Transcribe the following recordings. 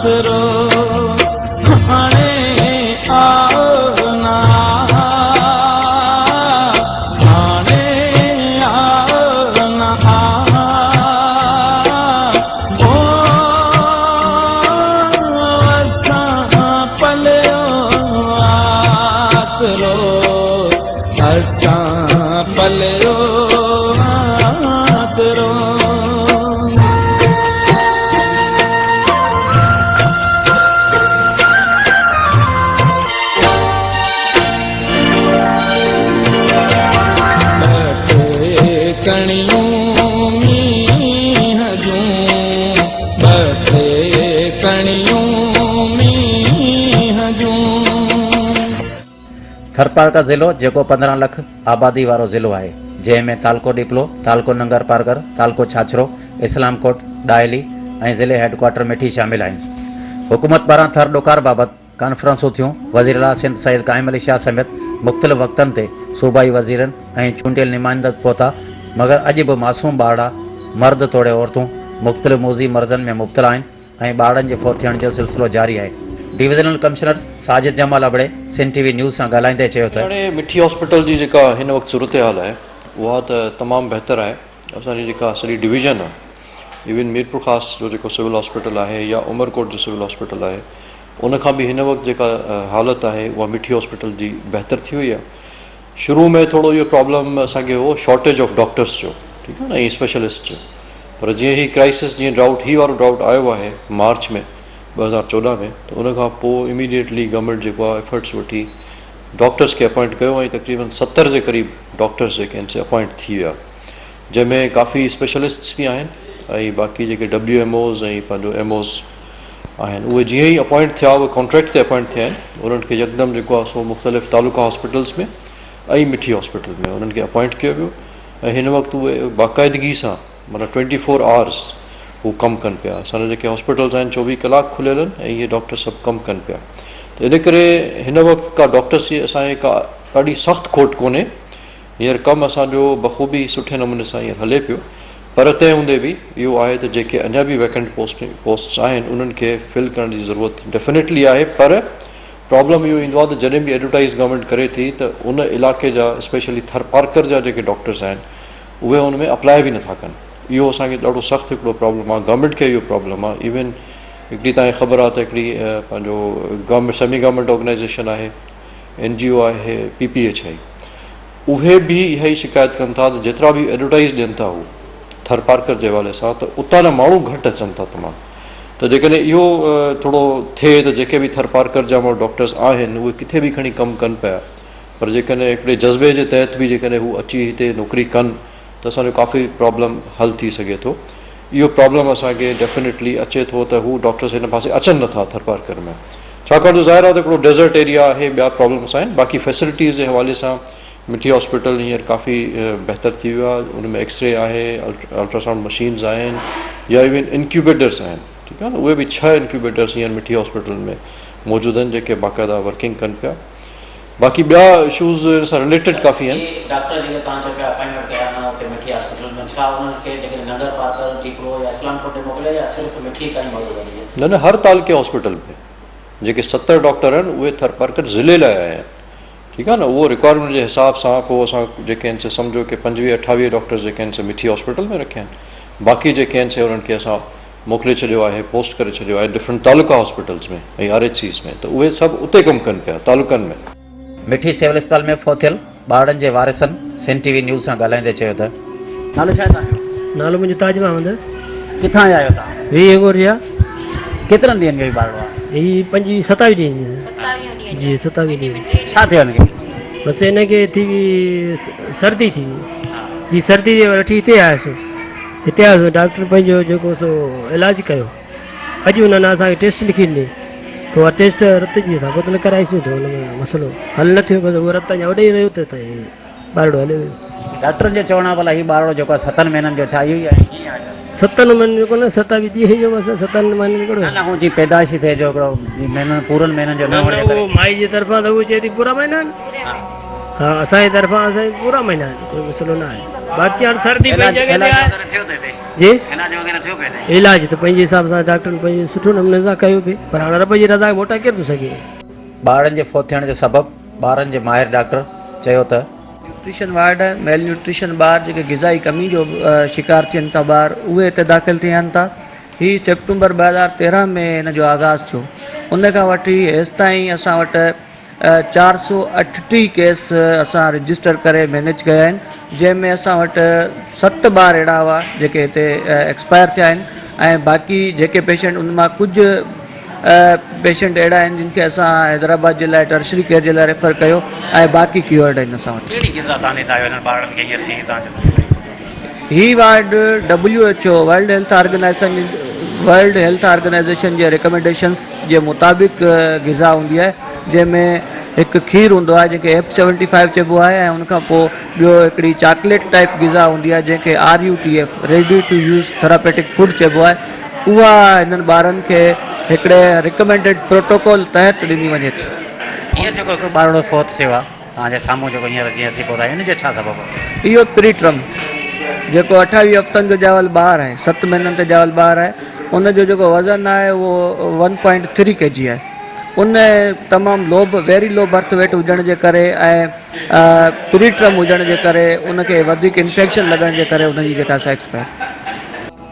آسرو هاڻي آء نه آ هاڻي آء نه آ او اسان پليو آسرو اسان پليو آسرو. ٻه ٽي ڪڻيون مينهن جون، ٻه ٽي ڪڻيون مينهن جون. ٿرپارڪر ضلعو جيڪو 15 لک آبادي وارو ضلعو آهي، جنهن ۾ تعلقو ڏيپلو، تعلقو ننگرپارڪر، تعلقو ڇاڇرو، اسلام ڪوٽ، ڏاهلي ۽ ضلعي هيڊڪوارٽر مٺي شامل آهن. حڪومت پاران ٿر ڏڪار بابت ڪانفرنسون ٿيون، وزيراعليٰ سنڌ سيد قائم علي شاهه سميت مختلف وقتن تي صوبائي وزيرن ۽ چونڊيل نمائندن پهتا، مگر اڄ به معصوم ٻارڙا، مرد توڙي عورتون مختلف موذي مرضن ۾ مبتلا آهن ۽ ٻارڙن جي فوت ٿيڻ جو سلسلو جاري آهي. Divisional commissioner Sajid Jamal Abro Sindh T V news سان ڳالهائيندي چيو ته. هاڻي مٺي هاسپيٽل جي جيڪا هن وقت صورتحال آهي اها ته تمام بهتر آهي اسان جي جيڪا سڄي ڊويزن آهي ايون ميرپورخاص جو جيڪو سول هاسپيٽل آهي يا عمرڪوٽ جو سول هاسپيٽل آهي ان کان به هن وقت جيڪا حالت آهي اها مٺي هاسپيٽل جي بهتر ٿي وئي آهي شروع ۾ ٿورو اهو پرابلم اسان کي هو شارٽيج آف ڊاڪٽرس جو ٺيڪ آهي نه ۽ اسپيشلسٽ جو پر جيئن هي ڪرائسس جيئن ڊرائوٽ هي وارو ڊرائوٽ آيو آهي مارچ ۾ 2014 ۾ ته ان کان پوء اميڊيٽلي گورنمينٽ جيڪو آهي ايفرٽس وٺي ڊاڪٽرس کي اپوائنٽ ڪيو ۽ تقريبن 70 جي قريب ڊاڪٽرس جيڪي آهن سي اپوائنٽ ٿي ويا جنهن ۾ ڪافي اسپيشلسٽس به آهن ۽ باقي جيڪي ڊبليو ايم اوز ۽ پنهنجو ايم اوز آهن اهي جيئن ئي اپوائنٽ ٿيا اهي ڪانٽريڪٽ تي اپوائنٽ ٿيا آهن انهن کي يڪدم جيڪو آهي سو مختلف تعلقه هاسپيٽلس ۾ ۽ مٺي هاسپيٽل ۾ انهن کي اپوائنٽ ڪيو ويو ۽ هن وقت اهي باقاعدگي سان معنيٰ ٽوئنٽي فور آورس هو ڪم ڪن پيا اسان جا جيڪي هاسپيٽلس آهن 24 ڪلاڪ کليل آهن ۽ اهي ڊاڪٽر سڀ ڪم ڪن پيا ته ان ڪري هن وقت ڪا ڊاڪٽرس جي اسان کي ڪا ڏاڍي سخت کوٽ ڪونهي هينئر ڪم اسان جو بخوبي سٺي نموني سان هينئر هلي پيو پر تنهن هوندي به اهو آهي ته جيڪي اڃا به ويڪنٽ پوسٽس آهن انهن کي فل ڪرڻ جي ضرورت ڊيفنيٽلي آهي پر پرابلم اهو ايندو آهي ته جڏهن به ايڊورٽائيز گورنمينٽ ڪري ٿي ته ان علائقي جا اسپيشلي ٿرپارڪر جا جيڪي ڊاڪٽرس آهن اهي ان ۾ اپلاء به نٿا ڪن اهو اسان کي ڏاڍو سخت هڪڙو پرابلم آهي گورنمينٽ کي اهو پرابلم آهي ايون هڪڙي تان کي خبر آهي ته هڪڙي پنهنجو گورنمينٽ سيمي گورنمينٽ آرگنائيزيشن آهي اين جي او آهي پي پي ايڇ I اهي به اها ئي شڪايت ڪن ٿا ته جيترا به ايڊورٽائيز ڏين ٿا هو ٿرپارڪر جي حوالي سان ته اتان جا ماڻهو گهٽ اچن ٿا تمام ته جيڪڏهن اهو ٿورو ٿئي ته جيڪي به ٿرپارڪر جا ماڻهو ڊاڪٽرس آهن اهي ڪٿي به کڻي ڪم ڪن پيا پر جيڪڏهن هڪڙي جذبي جي تحت به جيڪڏهن هو اچي هتي نوڪري ڪن ته اسان جو ڪافي پرابلم حل ٿي سگهي ٿو. اهو پرابلم اسان کي ڊيفينيٽلي اچي ٿو ته هو ڊاڪٽرس هن پاسي اچن نٿا ٿرپارڪر ۾ ڇاڪاڻ جو ظاهر آهي ته هڪڙو ڊيزرٽ ايريا آهي ٻيا پرابلمس آهن باقي فيسلٽيز جي حوالي سان مٺي هاسپيٽل هينئر ڪافي بهتر ٿي ويو آهي ان ۾ ايڪسري آهي الٽراسائونڊ مشينز آهن يا ايون انڪيوبيٽرس آهن ٺيڪ آهي نه اهي به 6 انڪيوبيٽرس هينئر مٺي هاسپيٽل ۾ موجود آهن جيڪي باقاعده ورڪنگ ڪن پيا. باقي ٻيا اشوز ان سان رليٽيڊ ڪافي آهن. هي ڊاڪٽر جيڪي توهان چئو پيا اپائنٽمينٽ ڪيا نه اتي مٺي هاسپيٽل ۾ ڇا انهن کي جيڪڏهن ننگر پارڪر، ڏيپلو يا اسلام ڪوٽ ڏي موڪليا يا صرف مٺي تائين محدود آهن اهي؟ نه نه هر تعلقي هاسپيٽل ۾ جيڪي 70 ڊاڪٽر آهن اهي ٿرپارڪر ضلعي لاء آيا آهن ٺيڪ آهي نه اهو رڪوائرمينٽ جي حساب سان پوء اسان جيڪي آهن سي سمجهو ڪي 25 28 ڊاڪٽرز جيڪي آهن سي مٺي هاسپيٽل ۾ رکيا آهن باقي جيڪي آهن سي انهن کي اسان موڪلي ڇڏيو آهي پوسٽ ڪري ڇڏيو آهي ڊفرنٽ تعلقه هاسپيٽلز ۾ ۽ آر ايڇ سيز ۾ ته اهي سڀ اتي ڪم ڪن پيا تعلقن ۾. مٺي سول اسپتال ۾ فوت ٿيل ٻارڙن جي وارثن سنڌ ٽي وي نيوز سان ڳالهائيندي چيو ته. نالو ڇا آهي توهان جو؟ نالو منهنجو تاج محمد. ڪٿان آيا آهيو توهان؟ 20 گوريا. ڪيترن ڏينهن جو هي ٻارڙو آهي؟ هي 25 27 ڏينهن جو جي 27 ڏينهن. ڇا ٿيو هن کي؟ بس هن کي ٿي وئي سردي ٿي وئي جي سردي جي وٺي هتي آيس. هتي آيس ڊاڪٽر پنهنجو جيڪو سو علاج ڪيو اڄ انهن اسان کي ٽيسٽ لکي ڏني ته اها ٽيسٽ رت جي اسان بدل ڪرائيسون ته ان ۾ مسئلو حل نه ٿيو بس اهو رت اڃا اوڏي ئي رهيو ته ٻارڙو هليو ويو. ڊاڪٽرن جو چوڻ آهي ڀلا هي ٻارڙو جيڪو آهي ستن مهينن جو ڇا اهو ئي آهي ڪيئن آهي؟ ستن مهينن جو ڪونهي 27 ڏينهن جو بس ستن مهينن جو ڪهڙو نه نه هو جي پيدائشي ٿئي جو هڪڙو مهينن پورن مهينن جو نه هئڻ جي ڪري. نه نه اهو مائي جي طرفان ته اهو چئي ٿي پورا مهينا آهن. ها اسان جي طرفان اسان جي پورا مهينا آهن ڪوئي مسئلو نه آهي. باقي هاڻ سردي پنهنجي جڳهه تي آهي. جي علاج ته پنهنجي حساب سان ڊاڪٽرن پنهنجي سٺو نموني سان ڪيو پئي پر هاڻ رب جي رضا کي موٽائي ڪير ٿو سگهي. ٻارڙن جي فوت ٿيڻ جو سبب ٻارن جي ماهر ڊاڪٽر چيو ته. نيوٽريشن وارڊ، ميل نيوٽريشن ٻار جيڪي غذائي ڪمي جو شڪار ٿين ٿا ٻار اهي هتي داخل ٿين ٿا. هي سيپٽمبر 2013 ۾ هن جو آغاز ٿيو ان کان وٺي هيستائين اسان وٽ 438 ڪيس اسان رجسٽر ڪري مينيج ڪيا آهن جنهن ۾ اسان وٽ 7 ٻار اهڙا هئا جيڪي هتي ايڪسپائر ٿيا آهن ۽ باقي جيڪي پيشنٽ ان مان ڪجهه پيشنٽ اهڙا آهن جن کي اسان حيدرآباد جي لاء ٽرشري ڪيئر جي لاء ريفر ڪيو ۽ باقي ڪيورڊ آهن اسان وٽ. ڪهڙي غذا تان ڏيندا آهيو هنن ٻارڙن کي هينئر جيئن تان جو هي ward W H O, world health organisation, world health organisation جي ريڪمينڊيشنس جي مطابق غذا هوندي آهي جنهن ۾ هڪ کير هوندو آهي جنهن کي ايف سيونٽي فائيو چئبو آهي ۽ ان کان پوء ٻيو هڪڙي چاڪليٽ ٽائيپ غذا هوندي آهي جنهن کي R U T F, ready to use therapeutic food, چئبو آهي اها هنن ٻارن کي هڪڙي ريڪمينڊيڊ پروٽوڪول تحت ڏني وڃي ٿي. هينئر جيڪو هڪڙو ٻارڙو فوت ٿيو آهي توهان جي سامهون جيڪو هينئر جيئن اسين پهتا آهيون ان جو ڇا سبب هو؟ اهو پري ٽرم جيڪو 28 هفتن جو ڄاول ٻار آهي، ست مهينن تي ڄاول ٻار آهي، ان جو جيڪو وزن آهي اهو ون پوائنٽ ٿري ڪي جي آهي. ان تمام لو ويري لو برٿ ويٽ هجڻ جي ڪري ۽ پري ٽرم هجڻ جي ڪري ان کي وڌيڪ انفيڪشن لڳڻ جي ڪري ان جي جيڪا سا ايڪسپائر.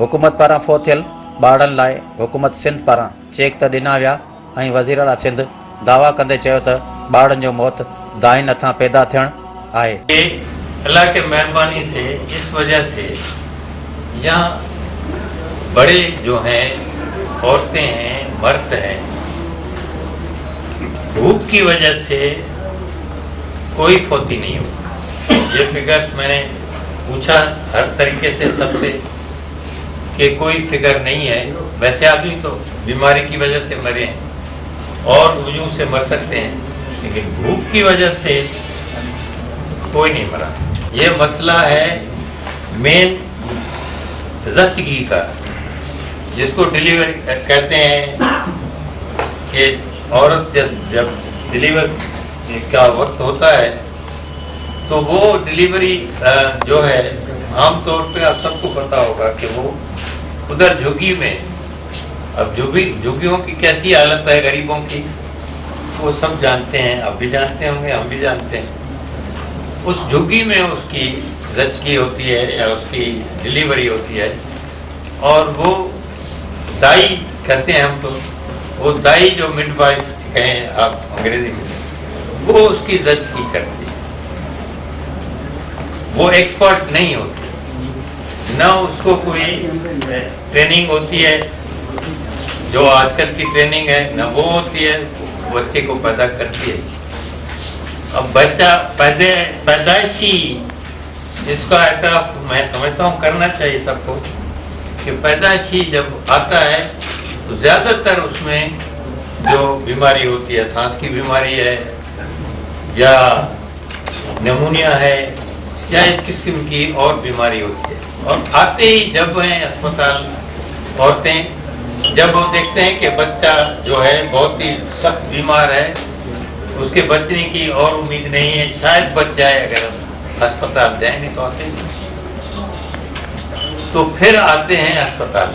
حڪومت پاران فوت ٿيل ٻارڙن لاء حڪومت سنڌ پاران چيڪ ته ڏنا ويا ۽ وزيراعليٰ سنڌ دعويٰ ڪندي چيو ته ٻارڙن جو موت دائين هٿان پيدا ٿيڻ آهي. ڪي الله ڪي مهرباني سي اس وجه سي يهان بڙي جو هين عورتين هين مرد هين ڀوک ڪي وجه سي ڪوئي فوتي نهي هوئي يي فگرس مين ني پوڇا هر طريقي سي سب سي ڪي ڪوئي فگر نهي هي ويسي آدمي تو بيماري ڪي وجه سي مري هين اور وجوه سي مر سڪتي هين ليڪن ڀوک ڪي وجه سي ڪوئي نهي مرا يي مسئله هي مين زچگي ڪا جس ڪو ڊليوري ڪهتي هين ڪي عورت جب ڊليور ڪا وقت هوتا هي تو وو ڊليوري جو هي عام طور پي آپ سب ڪو پتا هوگا ڪي وو ادھر جھگي مين اب جھگي جھگيون ڪي ڪيسي حالت هي غريبون ڪي وو سب جانتي هين آپ بي جانتي هونگي هم بي جانتي هين اس جھگي مين اس ڪي زچگي هوتي هي يا اس ڪي ڊليوري هوتي هي اور وو دائي ڪهتي هين هم تو وو دائي جو مڊ وائف ڪهين آپ انگريزي مين وو اس ڪي زچگي ڪرتي هي وو ايڪسپرٽ نهين هوتي نه اس ڪو ڪوئي ٽريننگ هوتي هي جو آج ڪل ڪي ٽريننگ هي نه وو هوتي هي بچي ڪو پيدا ڪرتي هي اب بچا پيدائشي اس ڪا اعتراف مين سمجهتا هون ڪرنا چاهيي سب ڪو ڪي پيدائشي جب آتا هي تو زياده تر اس مين جو بيماري هوتي هي سانس ڪي بيماري هي يا نمونيا هي يا اس قسم ڪي اور بيماري هوتي هي اور آتي هي جب هين اسپتال عورتين جب وو ديکتي هين ڪي بچا جو هي بهت هي سخت بيمار هي اس ڪي بچني ڪي اور اميد نهين هي شايد بچ جائي اگر اسپتال جائين نهين تو آتي نهين تو ڦر آتي هين اسپتال.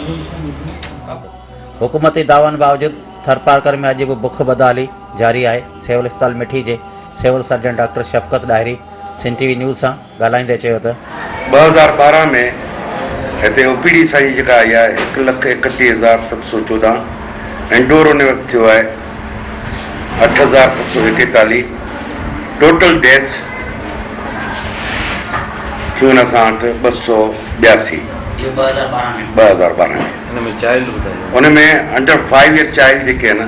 حڪومتي دعوائن باوجود ٿرپارڪر ۾ اڄ به بک بدحالي جاري آهي، سول اسپتال مٺي جي civil surgeon doctor Shafqat Dahri Sindh T V news سان ڳالهائيندي چيو ته. 2012 ۾ هتي او پي ڊي اسان جي جيڪا آئي آهي هڪ لک 31714 انڊور ان وقت ٿيو آهي 8741 ٽوٽل ڊيٿس ٿيون آهن اسان وٽ 282 اهو 2012 ۾. 2012 ۾ ان ۾ انڊر فائيو ايئر چائلڊ جيڪي آهن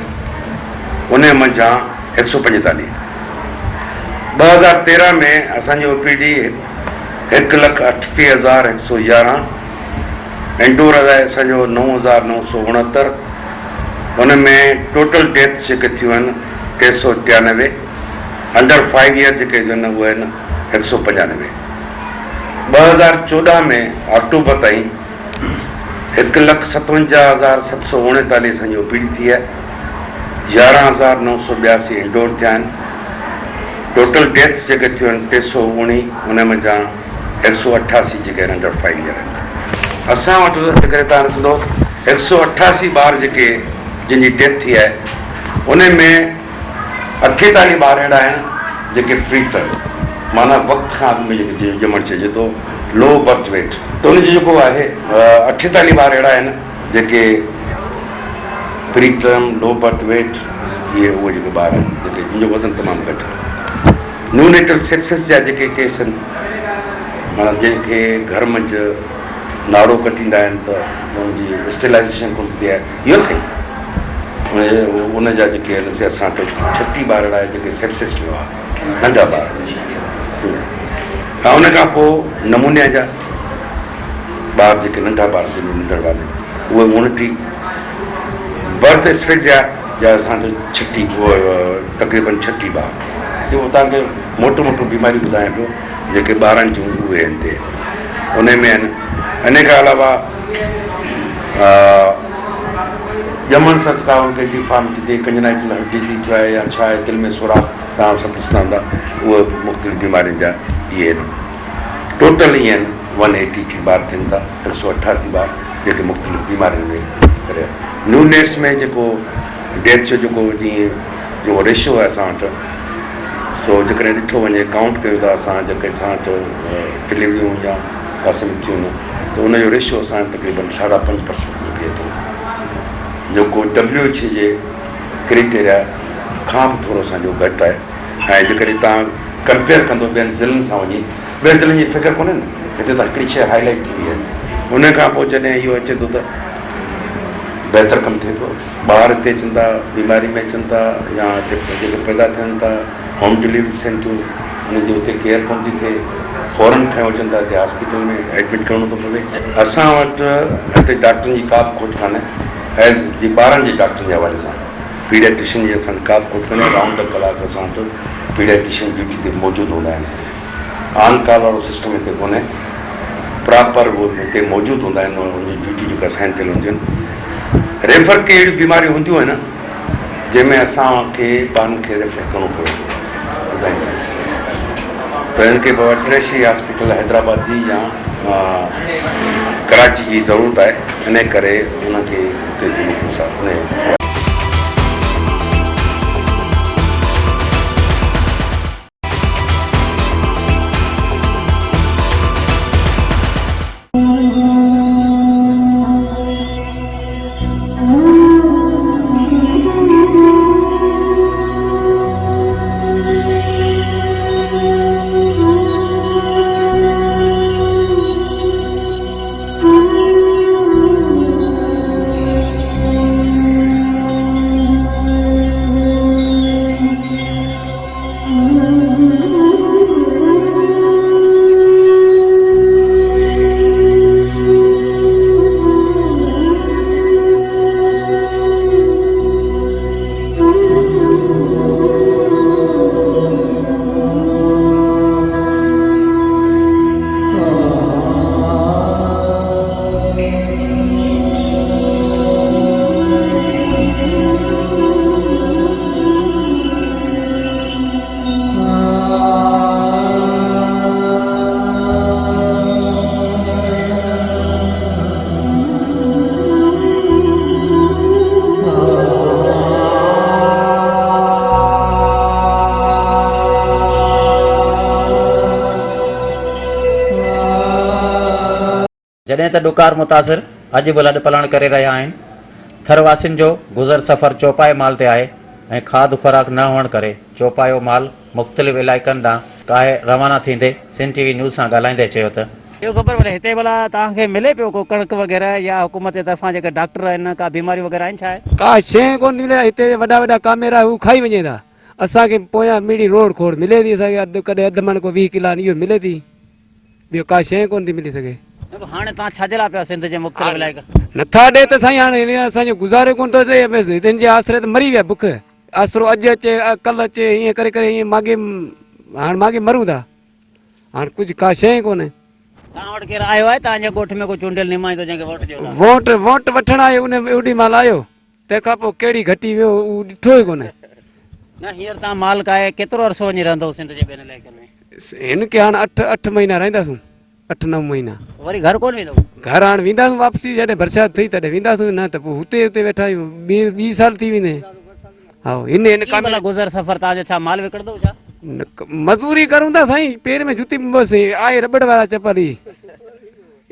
ان منجهان 145. 2013 ۾ اسان جي او پي ڊي هڪ لک 38111، انڊور آهي اسان جو 9969، ان ۾ ٽوٽل ڊيٿس جيڪي ٿيون آهن 393، انڊر فائيو ايئر جيڪي آهن اهي آهن 195. 2014 ۾ آڪٽوبر تائين هڪ لک 57739 اسان جي او پي ڊي ٿي آهي، 11982 انڊور ٿيا آهن، ٽوٽل ڊيٿس جيڪي ٿيون آهن 319 ان منجهان هڪ سؤ 88 جيڪي آهن انڊر فائيو ايئر آهن. اسان وٽ جيڪڏهن توهان ڏسندو 188 ٻار جيڪي جن جي ڊيٿ ٿي آهي ان ۾ 48 ٻار اهڙا آهن جيڪي پري ٽرم معنيٰ وقت کان اڳ ۾ جيڪي ڄمڻ چئجي ٿو لو برٿ ويٽ ته ان جو جيڪو آهي 48 ٻار اهڙا آهن جيڪي پري ٽرم لو برٿ ويٽ اهي اهي جيڪي ٻار آهن جيڪي جن جو وزن تمام گهٽ. نيونيٽل سيپسس جا جيڪي ڪيس آهن معنيٰ جنهن کي گهر منجهه ناڙو ڪٽيندا آهن ته ان جي اسٽيلائيزيشن ڪونه ٿيندي آهي اهو نه صحيح ان جا جيڪي آهن سي اسان وٽ 36 ٻارڙا آهن جيڪي سيپسس ۾ هئا ننڍا ٻار ۽ ان کان پوء نمونيا جا ٻار جيڪي ننڍا ٻار جن جي ننڍڙ والي اهي 29 برٿ اسفڪسيا جا اسان وٽ 36 تقريبن 36 ٻار اهو توهان کي موٽو موٽو بيماريون ٻڌايان پيو جيڪي ٻارن جون اهي آهن تي ان ۾ آهن. ان کان علاوه ڄمڻ سان ڪا ان کي ڊيفارمٽي ٿئي ڪنجنائٽل هارٽ ڊزيز ٿيو آهي يا ڇا آهي دل ۾ سوراخ توهان سڀ ڏسندا هوندا اهي مختلف بيمارين جا اهي آهن. ٽوٽل ائين ون ايٽي ٽي ٻار ٿين ٿا 188 ٻار جيڪي مختلف بيمارين ۾ ڪري نيو نيٽس ۾ جيڪو ڊيٿ جو جيڪو جيئن جيڪو ريشو آهي اسان وٽ سو جيڪڏهن ڏٺو وڃي ڪائونٽ ڪيون ته اسان جيڪي اسان وٽ ڊليوريون يا پاسي ۾ ٿيون ته ان جو ريشو اسان وٽ تقريبن ساڍا پنج پرسنٽ وڃي بيهي ٿو جيڪو ڊبليو ايڇ اي جي ڪريٽيريا کان به ٿورو اسان جو گهٽ آهي ۽ جيڪڏهن توهان ڪمپيئر ڪندو ٻين ضلعن سان وڃي ٻين ضلعن جي فڪر ڪونهي نه هتي ته هڪڙي شيء هائي لائيٽ ٿي وئي آهي ان کان پوء جڏهن اهو اچي ٿو ته بهتر ڪم ٿئي ٿو ٻار هتي اچن ٿا بيماري ۾ اچن ٿا يا هتي جيڪي پيدا ٿين ٿا هوم ڊليوري ٿين ٿيون انهن جي اتي ڪيئر ڪونه ٿي ٿئي فورن کنيو اچن ٿا هتي هاسپيٽل ۾ ايڊمٽ ڪرڻو ٿو پوي اسان وٽ هتي ڊاڪٽرن جي ڪا به کوٽ ڪانهي ايز جي ٻارن جي ڊاڪٽرن جي حوالي سان پيڊياٽريشن جي اسان وٽ ڪا به کوٽ ڪانهي رائونڊ the clock اسان وٽ پيڊياٽريشن ڊيوٽي تي موجود هوندا آهن آن ڪال وارو سسٽم هتي ڪونهي پراپر هو هتي موجود هوندا آهن ان جي ڊيوٽي جيڪا اسائن ٿيل هونديون آهن ريفر ڪي اهڙيون بيماريون هونديون آهن جنهن ۾ اسان کي ٻارن کي ريفر ڪرڻو پوي ٿو ٻڌائيندا آهيون ته هن کي بابا ٽريشري هاسپيٽل حيدرآباد جي يا ڪراچي جي ضرورت آهي ان ڪري ان کي اتي ٿي موڪليون ٿا ان. جڏهن ته ڏڪار متاثر اڄ به لڏپلاڻ ڪري رهيا آهن. ٿر واسين جو گذر سفر چوپائي مال تي آهي ۽ کاڌ خوراڪ نه هئڻ ڪري چوپايو مال مختلف علائقن ڏانهن ڪاهي روانا ٿيندي سنڌ ٽي وي نيوز سان ڳالهائيندي چيو ته. اهو خبر ڀلي هتي ڀلا توهان کي ملي پيو ڪو ڪڻڪ وغيره يا حڪومت جي طرفان جيڪي ڊاڪٽر آهن ڪا بيماريون وغيره آهن ڇا آهي؟ ڪا شيء ڪونه ٿي ملي هتي وڏا وڏا ڪاميرا هو کائي وڃن ٿا اسان کي پويان ميڙي روڙ کوڙ ملي ٿي اسان کي اڌ ڪڏهن اڌ مڻ ڪو 20 ڪلا اهو ملي ٿي. ٻيو ڪا شيء ڪونه ٿي ملي سگهي. نه پوء هاڻي توهان ڇا جي لاء پيا سنڌ جي مختلف علائقن. نٿا ڏي ته سائين هاڻي هن اسان جو گذارو ڪونه ٿو ٿئي بس هن جي آسري ته مري ويا بک آسرو اڄ اچي ڪل اچي ائين ڪري ڪري ائين ماڳي هاڻ ماڳي مرون ٿا هاڻ ڪجهه ڪا شيء ئي ڪونهي. توهان وٽ ڪير آيو آهي توهان جي ڳوٺ ۾ ڪو چونڊيل نمائندو جنهن کي ووٽ ڏيو ٿا. ووٽ ووٽ وٺڻ آيو ان اوڏي مهل آيو تنهن کان پوء ڪهڙي گهٽي ويو اهو ڏٺو ئي ڪونهي. نه هينئر توهان مال ڪاهي ڪيترو عرصو وڃي رهندؤ سنڌ جي ٻين علائقن ۾. هن کي هاڻ اٺ مهينا رهنداسون. اٺ نو مهينا. وري گهر ڪونه ويندؤ؟ گهر هاڻ وينداسون واپسي جڏهن برسات ٿي تڏهن وينداسون نه ته پوء هتي هتي ويٺا آهيون ٻي ٻي سال ٿي ويندي. هائو هن هن ڪيئن ڀلا گذر سفر توهان جو ڇا مال وڪڻندؤ ڇا؟ مزوري ڪرون ٿا سائين پير ۾ جتي به بس آهي رٻڙ وارا چپل ئي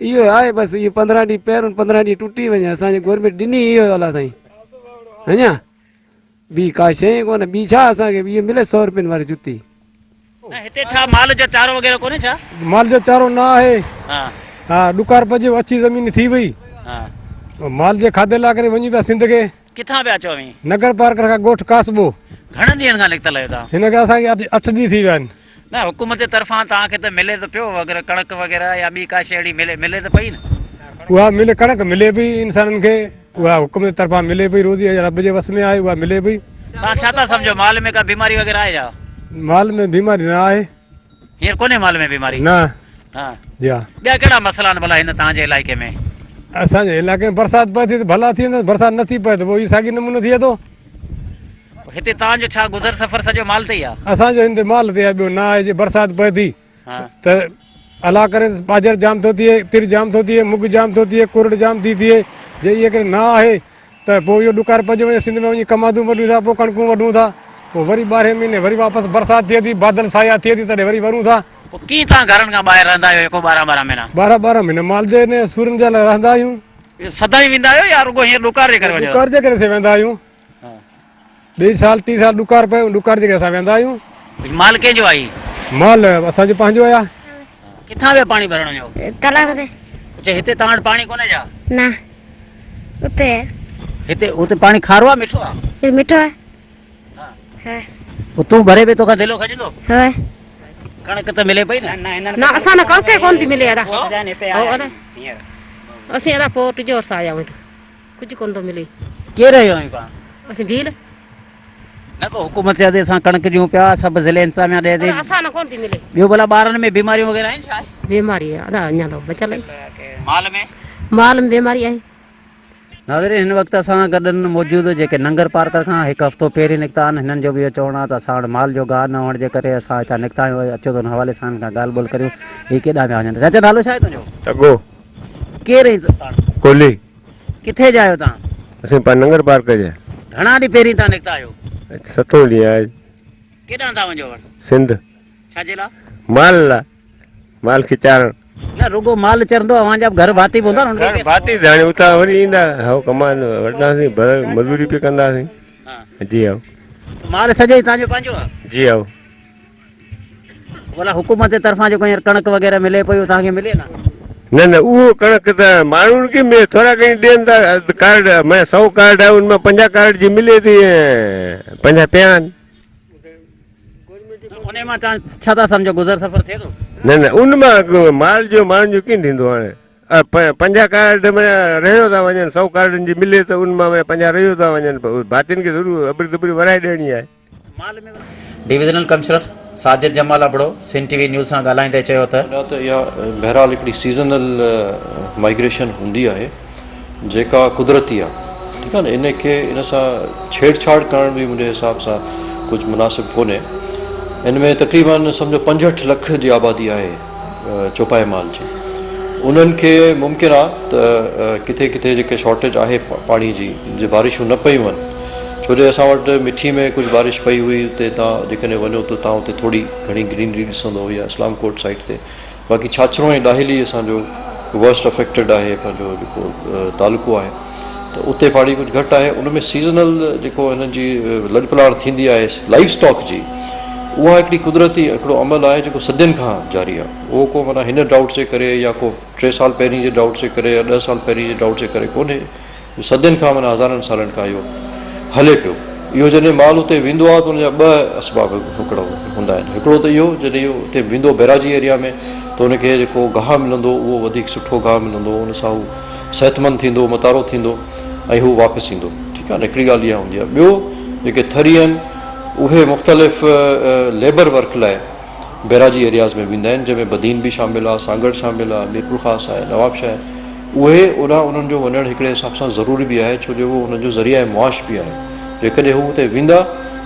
اهو آهي بس اهو 15 ڏينهن پيرون 15 ڏينهن ٽٽي وڃي اسان جي گورنمينٽ ڏني اهو الله سائين اڃا ٻي ڪا شيء ڪونه ٻي ڇا اسان کي اهو ملي سو روپين واري جتي. نه هتي ڇا مال جو چارو وغيره ڪونهي ڇا؟ مال جو چارو نه آهي. ها. ها ڏڪار پئجي ويو اڇي زمين ٿي وئي. ها. مال جي کاڌي لاء ڪري وڃون پيا سنڌ کي. ڪٿان پيا اچو اوهين؟ نگر پارڪر کان ڳوٺ ڪاسبو. گهڻن ڏينهن کان نڪتل آهيو توهان؟ هن کي اسان کي اٺ ڏينهن ٿي ويا آهن. نه حڪومت جي طرفان توهان کي ته ملي ته پيو وغيره ڪڻڪ وغيره يا ٻي ڪا شيء اهڙي ملي ملي ته پئي نه. اها ملي ڪڻڪ ملي پئي انسانن کي اها حڪومت جي طرفان ملي پئي روزي رب جي وس ۾ آهي اها ملي پئي. توهان ڇا ٿا سمجهو مال ۾ ڪا بيماري وغيره آهي ڇا؟ مال ۾ بيماري نه آهي. هينئر ڪونهي مال ۾ بيماري؟ نه. ها. جي ها. ٻيا ڪهڙا مسئلا آهن ڀلا هن توهان جي علائقي ۾؟ اسان جي علائقي ۾ برسات پئي ٿي ته ڀلا ٿي ويندا برسات نه ٿي پئي ته پوء اهو ساڳي نمونو ٿئي ٿو. هتي توهان جو ڇا گذر سفر سڄو مال تي ئي آهي؟ اسان جو هن تي مال تي آهي ٻيو نه آهي جي برسات پئي ٿي ته الله ڪري ته ٻاجهر جام ٿو ٿئي تر جام ٿو ٿئي مڳ جام ٿو ٿئي ڪرڙ جام ٿي ٿئي جي اهي ڪري نه آهي ته پوء اهو ڏڪار پئجي وڃي سنڌ ۾ وڃي ڪمادون وڍون ٿا پوء ڪڻڪون وڍون ٿا پوء وري ٻارهين مهيني وري واپس برسات ٿئي ٿي بادل سايا ٿئي ٿي تڏهن وري ورون ٿا. پوء ڪيئن توهان گهرن کان ٻاهر رهندا آهيو يڪو ٻارهن ٻارهن مهينا؟ ٻارهن ٻارهن مهينا مال جي انهن سورن جي لاء رهندا آهيون. سدائين ويندا آهيو يا رڳو هينئر ڏڪار جي ڪري وڃو ٿا؟ ڏڪار جي ڪري اسين ويندا آهيون. ٻئي سال ٽي سال ڏڪار پيو ان ڏڪار جي ڪري اسان ويندا آهيون. مال ڪنهن جو آهي؟ مال اسان جو پنهنجو آهي. ڪٿان پيا پاڻي ڀرڻ وڃو؟ تلاء تي. اچا هتي توهان وٽ پاڻي ڪونهي ڇا؟ نه اتي. هتي اتي پاڻي کارو آهي مٺو آهي؟ هي مٺو آهي. ها. پوء تون ڀري به توکان دلو کڄندو؟ هو. ڪڻڪ ته ملي پئي نه؟ نه اسان نه ڪڻڪ ئي ڪونه ٿي ملي ادا. هو ادا. اسين ادا پوء ٽجور سان آيا آهيون هتي. ڪجهه ڪونه ٿو ملي. ڪير آهيو اوهين پاڻ؟ اسين ڀيل. نه پوء حڪومت چئي ٿي اسان ڪڻڪ ڏيون پيا سڀ ضلعي انتظاميا ڏئي ٿي. ادا اسان نه ڪونه ٿي ملي. ٻيو ڀلا ٻارن ۾ بيماريون وغيره آهن ڇا؟ بيماري ادا اڃا ته بچل آهي. مال ۾؟ مال ۾ بيماري آهي. ناظرين هن وقت اسان سان گڏ موجود جيڪي ننگر پارڪر کان هڪ هفتو پهرين نڪتا آهن هنن جو به اهو چوڻ آهي ته اسان وٽ مال جو گاهه نه هئڻ جي ڪري اسان هتان نڪتا آهيون اچو ته ان حوالي سان هنن کان ڳالهه ٻولهه ڪريون هي ڪيڏانهن پيا وڃن چاچا نالو ڇا آهي تنهنجو؟ تڳو. ڪير آهين پاڻ؟ ڪولهي. ڪٿي جا آهيو توهان؟ اسين پاڻ ننگر پارڪر جا. گهڻا ڏينهن پهرين توهان نڪتا آهيو؟ اڄ ستون ڏينهن آهي. ڪيڏانهن ٿا وڃو ور؟ سنڌ. ڇا جي لاء؟ مال لاء. مال کي چارڻ. نه رڳو مال چرندو اوهان جا به گهر ڀاتي به هوندا نه انهن کي گهر ڀاتي ته هاڻي اتان وري ايندا هو ڪمائن وٺنداسين ڀر مزوري پئي ڪنداسين. جي هائو. مال سڄو ئي توهان جو پنهنجو آهي؟ جي هائو. ڀلا حڪومت جي طرفان جيڪو هينئر ڪڻڪ وغيره ملي پئي اهو توهان کي ملي نه؟ نه نه اهو ڪڻڪ ته ماڻهن کي ملي ٿورا کڻي ڏين ٿا اڌ ڪارڊ معنيٰ سئو ڪارڊ آهي ان مان 50 ڪارڊ جي ملي ٿي ۽ 50 پيا آهن. انهي مان توهان ڇا ٿا سمجهو گذر سفر ٿئي ٿو؟ نه نه ان مان مال جو ماڻهن جو ڪيئن ٿيندو هاڻي 50 ڪارڊ معنيٰ رهيو ٿا وڃن سئو ڪارڊن جي ملي ته ان مان معنيٰ 50 رهيو ٿا وڃن ڀاتين کي ضرور ابري تبري ورائي ڏيڻي آهي. Divisional commissioner Sajid Jamal Abro Sindh T V news سان ڳالهائيندي چيو ته. نه ته اها بهرحال هڪڙي سيزنل مائگريشن هوندي آهي جيڪا قدرتي آهي ٺيڪ آهي نه ان کي ان سان ڇيڙ ڇاڙ ڪرڻ به منهنجي حساب سان ڪجهه مناسب ڪونهي ان ۾ تقريبن سمجهو 65 لک جي آبادي آهي چوپائي مال جي انهن کي ممڪن آهي ته ڪٿي ڪٿي جيڪي شارٽيج آهي پاڻي جي جي بارشون نه پيون آهن ڇو جو اسان وٽ مٺي ۾ ڪجهه بارش پئي هئي اتي تان جيڪڏهن وڃو ته تان اتي ٿوري گهڻي گرينري ڏسندو يا اسلام ڪوٽ سائيڊ تي باقي ڇاڇرو ۽ ڏاهلي اسان جو ورسٽ افيڪٽيڊ آهي پنهنجو جيڪو تعلقو آهي ته اتي پاڻي ڪجهه گهٽ آهي ان ۾ سيزنل جيڪو هنن جي لڏپلاڻ ٿيندي آهي لائيو اسٽاڪ جي اها هڪڙي قدرتي هڪڙو عمل آهي جيڪو صدين کان جاري آهي اهو ڪو معنيٰ هن ڊرائوٽ جي ڪري يا ڪو ٽي سال پهرين جي ڊرائوٽ جي ڪري يا 10 سال پهرين جي ڊرائوٽ جي ڪري ڪونهي صدين کان معنيٰ هزارن سالن کان اهو هلي پيو. اهو جڏهن مال اتي ويندو آهي ته ان جا ٻه اسباب هڪڙو هوندا آهن. هڪڙو ته اهو جڏهن اهو اتي ويندو بئراجي ايريا ۾ ته ان کي جيڪو گاهه ملندو اهو وڌيڪ سٺو گاهه ملندو ان سان هو صحتمند ٿيندو متارو ٿيندو ۽ هو واپس ايندو ٺيڪ آهي نه هڪڙي ڳالهه اها هوندي آهي. ٻيو جيڪي ٿري آهن اهي مختلف ليبر ورڪ لاء بئراجي ايرياز ۾ ويندا آهن جنهن ۾ بدين به شامل آهي، سانگهڙ شامل آهي، ميرپورخاص آهي، نوابشاهه آهي. اهي اوڏانهن انهن جو وڃڻ هڪڙي حساب سان ضروري به آهي ڇو جو اهو انهن جو ذريعه معاش به آهي. جيڪڏهن هو اتي ويندا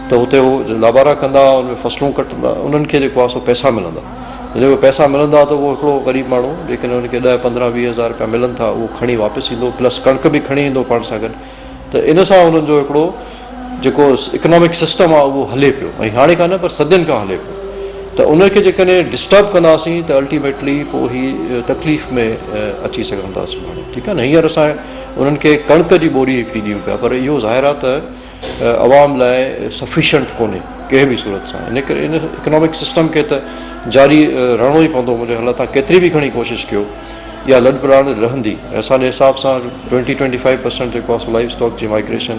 ته اتي هو لابارا ڪندا، ان ۾ فصلون ڪٽندا، انهن کي جيڪو آهي سو پئسا ملندا. جڏهن اهي پئسا ملندا ته اهو هڪڙو غريب ماڻهو جيڪڏهن ان کي ڏهه پندرهن ويهه هزار رپيا ملن ٿا اهو کڻي واپس ايندو پلس ڪڻڪ به کڻي ايندو پاڻ سان گڏ ته ان سان انهن جو هڪڙو جيڪو اڪنامڪ سسٽم آهي اهو هلي پيو ۽ هاڻي کان نه پر صدين کان هلي پيو ته ان کي جيڪڏهن ڊسٽرب ڪنداسين ته الٽيميٽلي پوء هي تڪليف ۾ اچي سگهن ٿا سڀاڻي ٺيڪ آهي نه هينئر اسان انهن کي ڪڻڪ جي ٻوري هڪڙي ڏيون پيا پر اهو ظاهر آهي ته عوام لاء سفيشنٽ ڪونهي ڪنهن به صورت سان ان ڪري ان اڪنامڪ سسٽم کي ته جاري رهڻو ئي پوندو منهنجي خيال تان ڪيتري به کڻي ڪوشش ڪيو اها لڏ پلاڻ رهندي ۽ اسان جي حساب سان ٽوئنٽي ٽوئنٽي فائيو پرسنٽ جيڪو آهي سو لائيو اسٽاڪ جي مائگريشن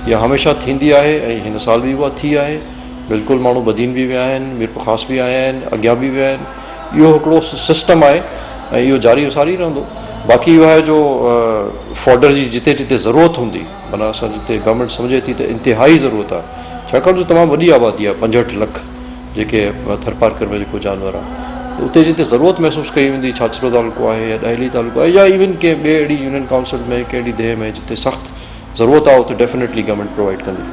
اها هميشه ٿيندي آهي ۽ هن سال به اها ٿي آهي بلڪل ماڻهو بدين به ويا آهن ميرپورخاص به آيا آهن اڳيان به ويا آهن اهو هڪڙو سسٽم آهي ۽ اهو جاري و ساري رهندو باقي اهو آهي جو فوڊر جي جتي جتي ضرورت هوندي معنيٰ اسان جتي گورنمينٽ سمجهي ٿي ته انتهائي ضرورت آهي ڇاڪاڻ جو تمام وڏي آبادي آهي 65 لک جيڪي ٿرپارڪر ۾ جيڪو جانور آهي ته اتي جتي ضرورت محسوس ڪئي ويندي ڇاڇرو تعلقو آهي يا ڏاهلي تعلقو آهي يا ايون ڪنهن ٻي اهڙي يونين ڪائونسل ۾ ڪنهن اهڙي ديهه ۾ جتي سخت ضرورت آهي اتي ڊيفنيٽلي گورنمينٽ پرووائيڊ ڪندي.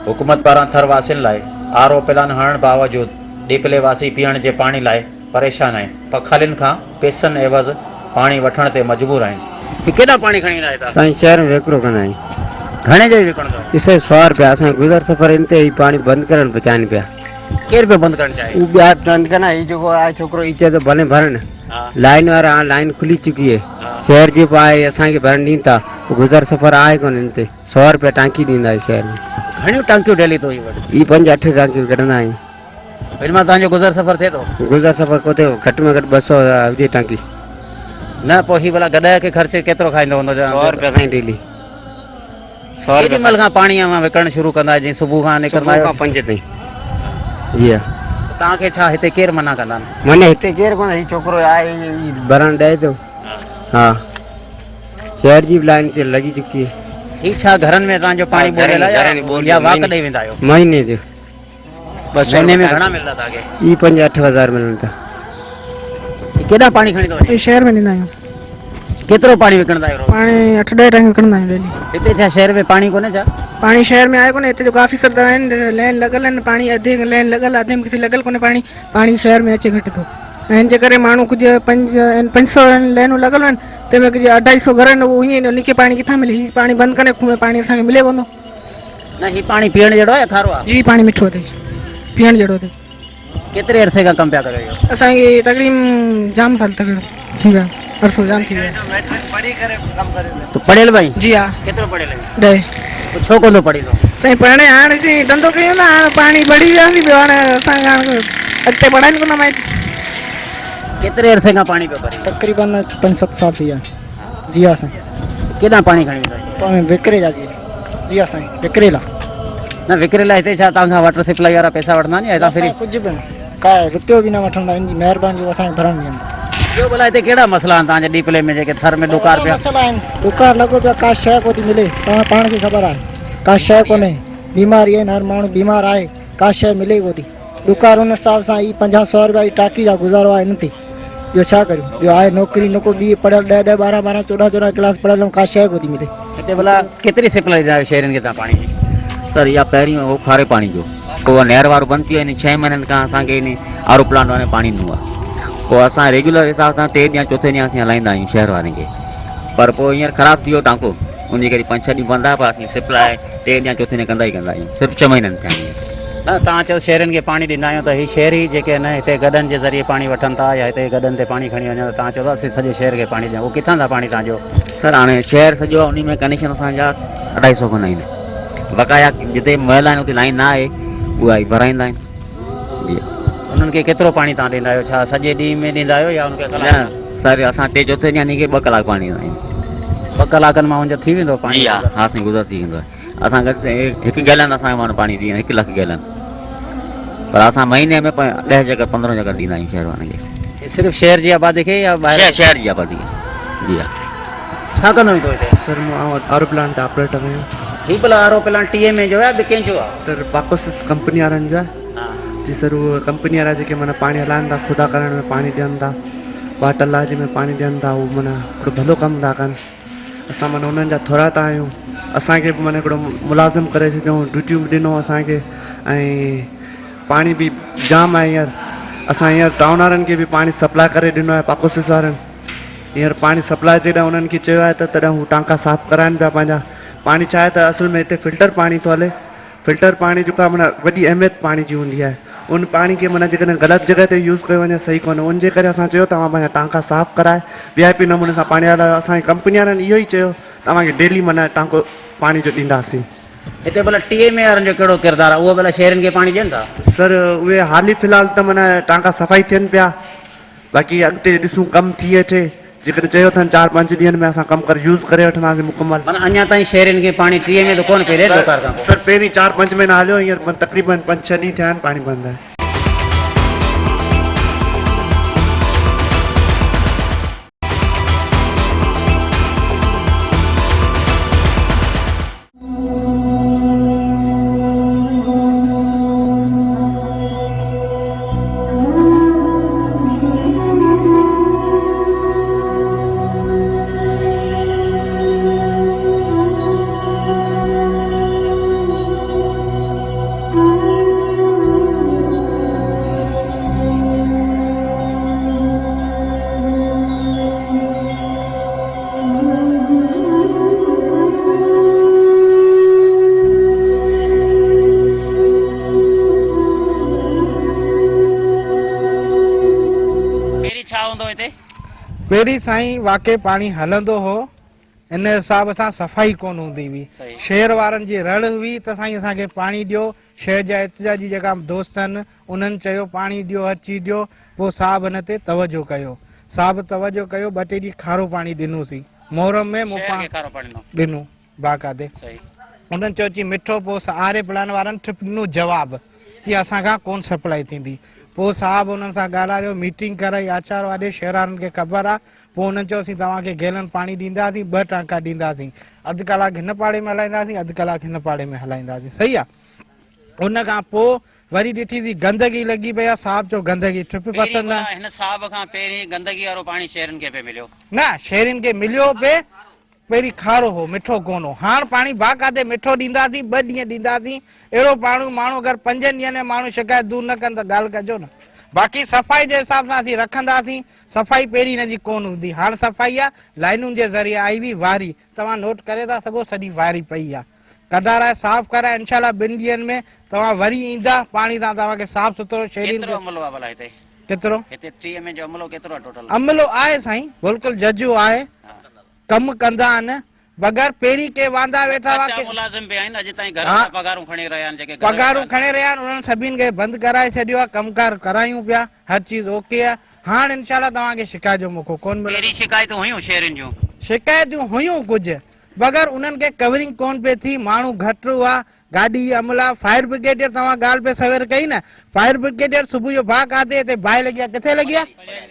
حڪومت پاران ٿر واسين لاء آر او پلان هڻڻ باوجود ڏيپلي واسي پيئڻ جي پاڻي لاء پريشان آهن، پکالين کان پئسن عيوض پاڻي وٺڻ تي مجبور آهن. هي ڪيڏانهن پاڻي کڻي ويندا آهيو تان؟ سائين شهر ۾ وڪرو ڪندا آهيون. گهڻي جو وڪڻندو آهي؟ سائين سؤ رپيا اسان جو گذر سفر ان تي هي پاڻي بند ڪرڻ پيا چاهين پيا. ڪير پيو بند ڪرڻ چاهي؟ هو ٻيا بند ڪندا هي جيڪو آهي ڇوڪرو هي چئي ٿو ڀلي ڀرن لائين وارا هاڻ لائين کلي چڪي آهي شهر جي به آهي اسان کي ڀرڻ ڏين ٿا گذر سفر آهي ڪونه ان تي سؤ رپيا ٽانڪي ڏيندا آهيون شهر ۾. گهڻيون ٽانڪيون ڊيلي ٿو هي وٺ؟ هي پنج اٺ ٽانڪيون ڪڍندا آهيون. هن مان توهان جو گذر سفر ٿئي ٿو؟ گذر سفر ڪو ٿئي گهٽ ۾ گهٽ 200 هجي ٽانڪي. نه پوء هي ڀلا گڏهه کي خرچ ڪيترو کائيندو هوندو؟ سؤ رپيا سائين ڊيلي. سؤ رپيا. ڪيڏي مهل کان پاڻي اوهان وڪڻڻ شروع ڪندا آهيو جيئن صبح کان نڪرندا آهيو؟ صبح کان 5 تائين. جي ها. توهان کي ڇا هتي ڪير منع ڪندا آهن؟ منع هتي ڪير ڪونه هي ڇوڪرو آهي هي ڀرڻ ڏئي ٿو. ها شهر جي به لائين لڳي چڪي آهي. هي ڇا گهرن ۾ توهان جو پاڻي ٻوليل آهي يا واڪ ڏئي ويندا آهيو؟ مهيني جو. مهيني ۾ گهڻا ملندا توهان کي؟ اي 5 8 هزار ملن ٿا. هي ڪيڏانهن پاڻي کڻي ٿو وڃي؟ هي شهر ۾ ڏيندا آهيون. ڪيترو پاڻي وڪڻندا آهيو روز؟ پاڻي 8 10 ٽانڪيون وڪڻندا آهيون ڊيلي. هتي ڇا شهر ۾ پاڻي ڪونهي ڇا؟ پاڻي شهر ۾ آهي ڪونه هتي جيڪو آفيسر ته آهن لين لڳل آهن پاڻي اڌ لين لڳل آهي اڌ ۾ ڪٿي لڳل ڪونهي پاڻي پاڻي شهر ۾ اچي گهٽ ٿو ۽ ان جي ڪري ماڻهو ڪجهه پنج آهن 500 لينون لڳل آهن تنهن ۾ ڪجهه اڍائي سو گهر آهن اهو ائين ان کي پاڻي ڪٿان ملي هي پاڻي بند ڪري کوهه ۾ پاڻي اسان کي ملي ڪونه ٿو. نه هي پاڻي پيئڻ جهڙو آهي يا کارو آهي؟ جي پاڻي مٺو اٿئي پيئڻ جهڙو اٿئي. ڪيتري عرصي کان ڪم پيا ڪريو اهو؟ اسان کي تقريبن جام سال تڪ ٿي ويا عرصو جام ٿي ويو. تون پڙهيل به آهين؟ جي ها. ڪيترو پڙهيل آهين؟ 10. پوء ڇو ڪونه ٿو پڙهين تون؟ سائين پڙهڻ هاڻ جي ڌنڌو ڪيون ٿا هاڻ پاڻي بڙهي وياسين ٻيو هاڻ اسان کي هاڻ اڳتي پڙهائين ڪونه مائٽ. ڪيتري عرصي کان پاڻي پيو ڀرين؟ تقريبن 5 7 سال ٿي ويا. جي ها سائين. ڪيڏانهن پاڻي کڻي ويندا آهيو؟ پاڻي وڪري جا جي جي ها سائين وڪري لا. نه وڪري لاء هتي ڇا توهان کان واٽر سپلائي وارا پئسا وٺندا آهن يا هتان فري؟ سائين ڪجهه به نه ڪا رپيو به نه وٺندا ان جي مهرباني جو اسان کي ڀرڻ ڏين. ٻيو ڀلا هتي ڪهڙا مسئلا آهن توهان جي ڏيپلي ۾ جيڪي ٿر ۾ ڏڪار پيا؟ مسئلا آهن ڏڪار لڳو پيو ڪا شيء ڪو ٿي ملي توهان پاڻ کي خبر آهي ڪا شيء ڪونهي بيماري آهن هر ماڻهو بيمار آهي ڪا شيء ملي ڪو ٿي ڏڪار ان حساب سان هي 50 سو رپيا جي ٽاڪي جا گذارو آهي ان تي ٻيو ڇا ڪريون ٻيو آهي نوڪري نه ڪو ٻي پڙهيل 10 10 12 12 14 14 ڪلاس پڙهيل آهيون ڪا شيء ڪو ٿي ملي. هتي ڀلا ڪيتري سپلائي ڏيندا آهيو شهرين کي توهان پاڻي جي؟ سر اها پهرين هو کاري پاڻي جو پوء نهر وارو بند ٿي ويو يعني ڇهه مهينن کان اسان کي يعني آر او پلانٽ وارن پاڻي ڏنو آهي پوء اسان ريگيولر حساب سان ٽي ڏينهن چوٿين ڏينهن اسين هلائيندا آهيون شهر وارن کي پر پوء هينئر خراب ٿي ويو ٽانڪو ان جي ڪري پنج ڇهه ڏينهن بند آهي پر اسين سپلاء ٽي ڏينهن چوٿين ڏينهن ڪندا ئي ڪندا آهيون صرف ڇهه مهينن ٿيا آهن هينئر. نه توهان چئو شهرين کي پاڻي ڏيندا آهيون ته هي شهري جيڪي آهن هتي گڏهن جي ذريعي پاڻي وٺن ٿا يا هتي گڏهن تي پاڻي کڻي وڃن ٿا توهان چئو ٿا اسين سڄي شهر کي پاڻي ڏيون اهو ڪٿان ٿا پاڻي توهان جو. سر هاڻي شهر سڄو آهي انهي ۾ ڪنيڪشن اسان جا اڍائي سو کن آهن بقايا جتي مئل آهن اتي لائين نه آهي اها ئي ڀرائيندا آهن جي. انهن کي ڪيترو پاڻي توهان ڏيندا آهيو ڇا سڄي ڏينهن ۾ ڏيندا آهيو يا ان کي ڪلاڪ نه سر اسان ٽي چوٿين ڏينهن انهي کي ٻه ڪلاڪ پاڻي ڏيندا آهيون. ٻه ڪلاڪن مان ان جو ٿي ويندو پاڻي جي ها ها سائين گذر ٿي ويندو آهي اسان گهٽ هڪ گيلن اسان کي ماڻهو پاڻي ڏيندا 1 لک گيلن پر اسان مهيني ۾ 10 چڪر 15 چڪر ڏيندا آهيون شهر وارن کي. هي صرف شهر جي آبادي کي يا ٻاهر؟ شهر جي آبادي کي جي ها. ڇا ڪندو آهين تون هتي؟ سر مون آئون آر او پلانٽ تي آپريٽر آهيان. هي ڀلا R O plant T M E جو آهي يا ٻي ڪنهن جو آهي؟ سر پاڪوسس ڪمپني وارن جو آهي. جي سر اهي ڪمپني وارا جيڪي معنيٰ پاڻي هلائن ٿا خدا ڪرڻ ۾ پاڻي ڏين ٿا واٽر لاج ۾ پاڻي ڏين ٿا اهو معنيٰ هڪڙو ڀلو ڪم ٿا ڪن اسان معنيٰ انهن جا ٿورائتا آهيون اسان کي به معنيٰ هڪڙو ملازم ڪري ڇڏيو ڊيوٽيون به ڏنو اسان کي ۽ پاڻي به جام آهي هينئر اسان هينئر ٽائون وارن کي به پاڻي سپلاء ڪري ڏنو آهي پاڪوسس وارن هينئر پاڻي سپلاء جڏهن انهن کي چيو آهي ته تڏهن هو ٽانڪا صاف ڪرائن پيا پنهنجا پاڻي ڇا آهي ته اصل ۾ هتي فلٽر پاڻي ٿو هلي فلٽر پاڻي جيڪو آهي معنيٰ وڏي اهميت پاڻي جي هوندي آهي ان پاڻي کي معنيٰ جيڪڏهن غلط جڳهه تي يوز ڪيو وڃي صحيح ڪونهي ان جي ڪري اسان چيو توهان پنهنجا ٽانڪا صاف ڪرائي وي آء پي نموني سان پاڻي هلايو اسان جي ڪمپني وارن اهو ئي چيو توهان کي ڊيلي معنيٰ ٽانڪو پاڻي جو ڏينداسين. هتي ڀلا ٽي ايم اي وارن جو ڪهڙو ڪردار آهي اهي ڀلا شهرين کي پاڻي ڏين ٿا؟ سر اهي حالي في الحال ته معنيٰ ٽانڪا صفائي ٿين پيا باقي اڳتي ڏسون ڪم ٿي اچي جيڪڏهن چيو اٿن چار پنج ڏينهن ۾ اسان ڪم ڪري يوز ڪري وٺنداسين مڪمل. معنيٰ اڃا تائين شهرين کي پاڻي ٽي ايم اي ته ڪونه پئي ڏي ڏوڪار کان پوء. سر پهرين چار پنج مهينا هليو هينئر تقريبن پنج ڇهه ڏينهن ٿيا آهن پاڻي بند آهي. پهرين ڇا هوندو هتي؟ پهرين سائين واقعي پاڻي هلندو هو ان حساب سان صفائي ڪونه هوندي هئي شهر وارن جي رڙ هئي ته سائين اسان کي پاڻي ڏيو شهر جا احتجاجي جيڪا دوست آهن انهن چيو پاڻي ڏيو هر چيز ڏيو پوء صاحب ان تي توجه ڪيو صاحب توجه ڪيو ٻه ٽي ڏينهن کارو پاڻي ڏنوسين محرم ۾ مون شهر کي کارو پاڻي ڏنو. ڏنو باقاعدي انهن چيو چي مٺو پوء آري پلان وارن ٺپ ڏنو جواب چي اسان کان ڪون سپلائي ٿيندي پوء صاحب انهن سان ڳالهاريو ميٽنگ ڪرائي آچار واري شهر وارن کي خبر آ پوء انهن چيو اسين توهان کي گيلن پاڻي ڏينداسين ٻه ٽانڪا ڏينداسين اڌ ڪلاڪ هن پاڙي ۾ هلائينداسين اڌ ڪلاڪ هن پاڙي ۾ هلائينداسين صحيح آ ان کان پوء وري ڏٺي ٿي گندگي لڳي پئي آ صاحب چيو گندگي ٺپ پسند نه. هن صاحب کان پهرين گندگي وارو پاڻي شهرين کي پئي مليو. نه شهرين کي مليو پئي پهرين کارو هو مٺو ڪونه هو هاڻ پاڻي باقاعدي مٺو ڏينداسين ٻه ڏينهن ڏينداسين اهڙو پاڻو ماڻهو اگر پنجن ڏينهن ۾ ماڻهو شڪايت دور نه ڪن ته ڳالهه ڪجو نه باقي صفائي جي حساب سان اسين رکنداسين صفائي پهرين هن جي ڪونه هوندي هاڻ صفائي آ لائنن جي ذريعي آئي هئي واري توهان نوٽ ڪري ٿا سگهو سڄي واري پئي آ ڪڍارائي صاف ڪرائي انشاء الله ٻن ڏينهن ۾ توهان وري ايندا پاڻي تان توهان کي صاف سٿرو شهرين ڪيترو عملو آ ڀلا هتي؟ ڪيترو؟ هتي ٽي ايم اي جو عملو ڪيترو آ ٽوٽل؟ عملو آهي سائين بلڪل ججهو آهي ڪم ڪندا آهن بغير پهرين ڪي واندا ويٺا هئا ڪچا ڪي ملازم به آهن اڄ تائين گهرن ها جا پگهارون کڻي رهيا آهن جيڪي گهر ويٺا پگهارون آهن. کڻي رهيا آهن انهن سڀني کي بند ڪرائي ڇڏيو آهي ڪم ڪار ڪرايون پيا هر چيز اوڪي آهي هاڻ انشاء الله توهان کي شڪايت جو موقعو ڪونه ملندو. پهرين شڪايتون هيون شهرين جون. شڪايتون هيون ڪجهه مگر انهن کي ڪورنگ ڪونه پئي ٿي ماڻهو گهٽ هئا گاڏي عملا فائر برگيڊيئر توهان ڳالهه پئي سوير ڪئي نه فائر برگيڊيئر صبح جو باهه ڪاٿي هتي باهه لڳي آهي ڪٿي لڳي آهي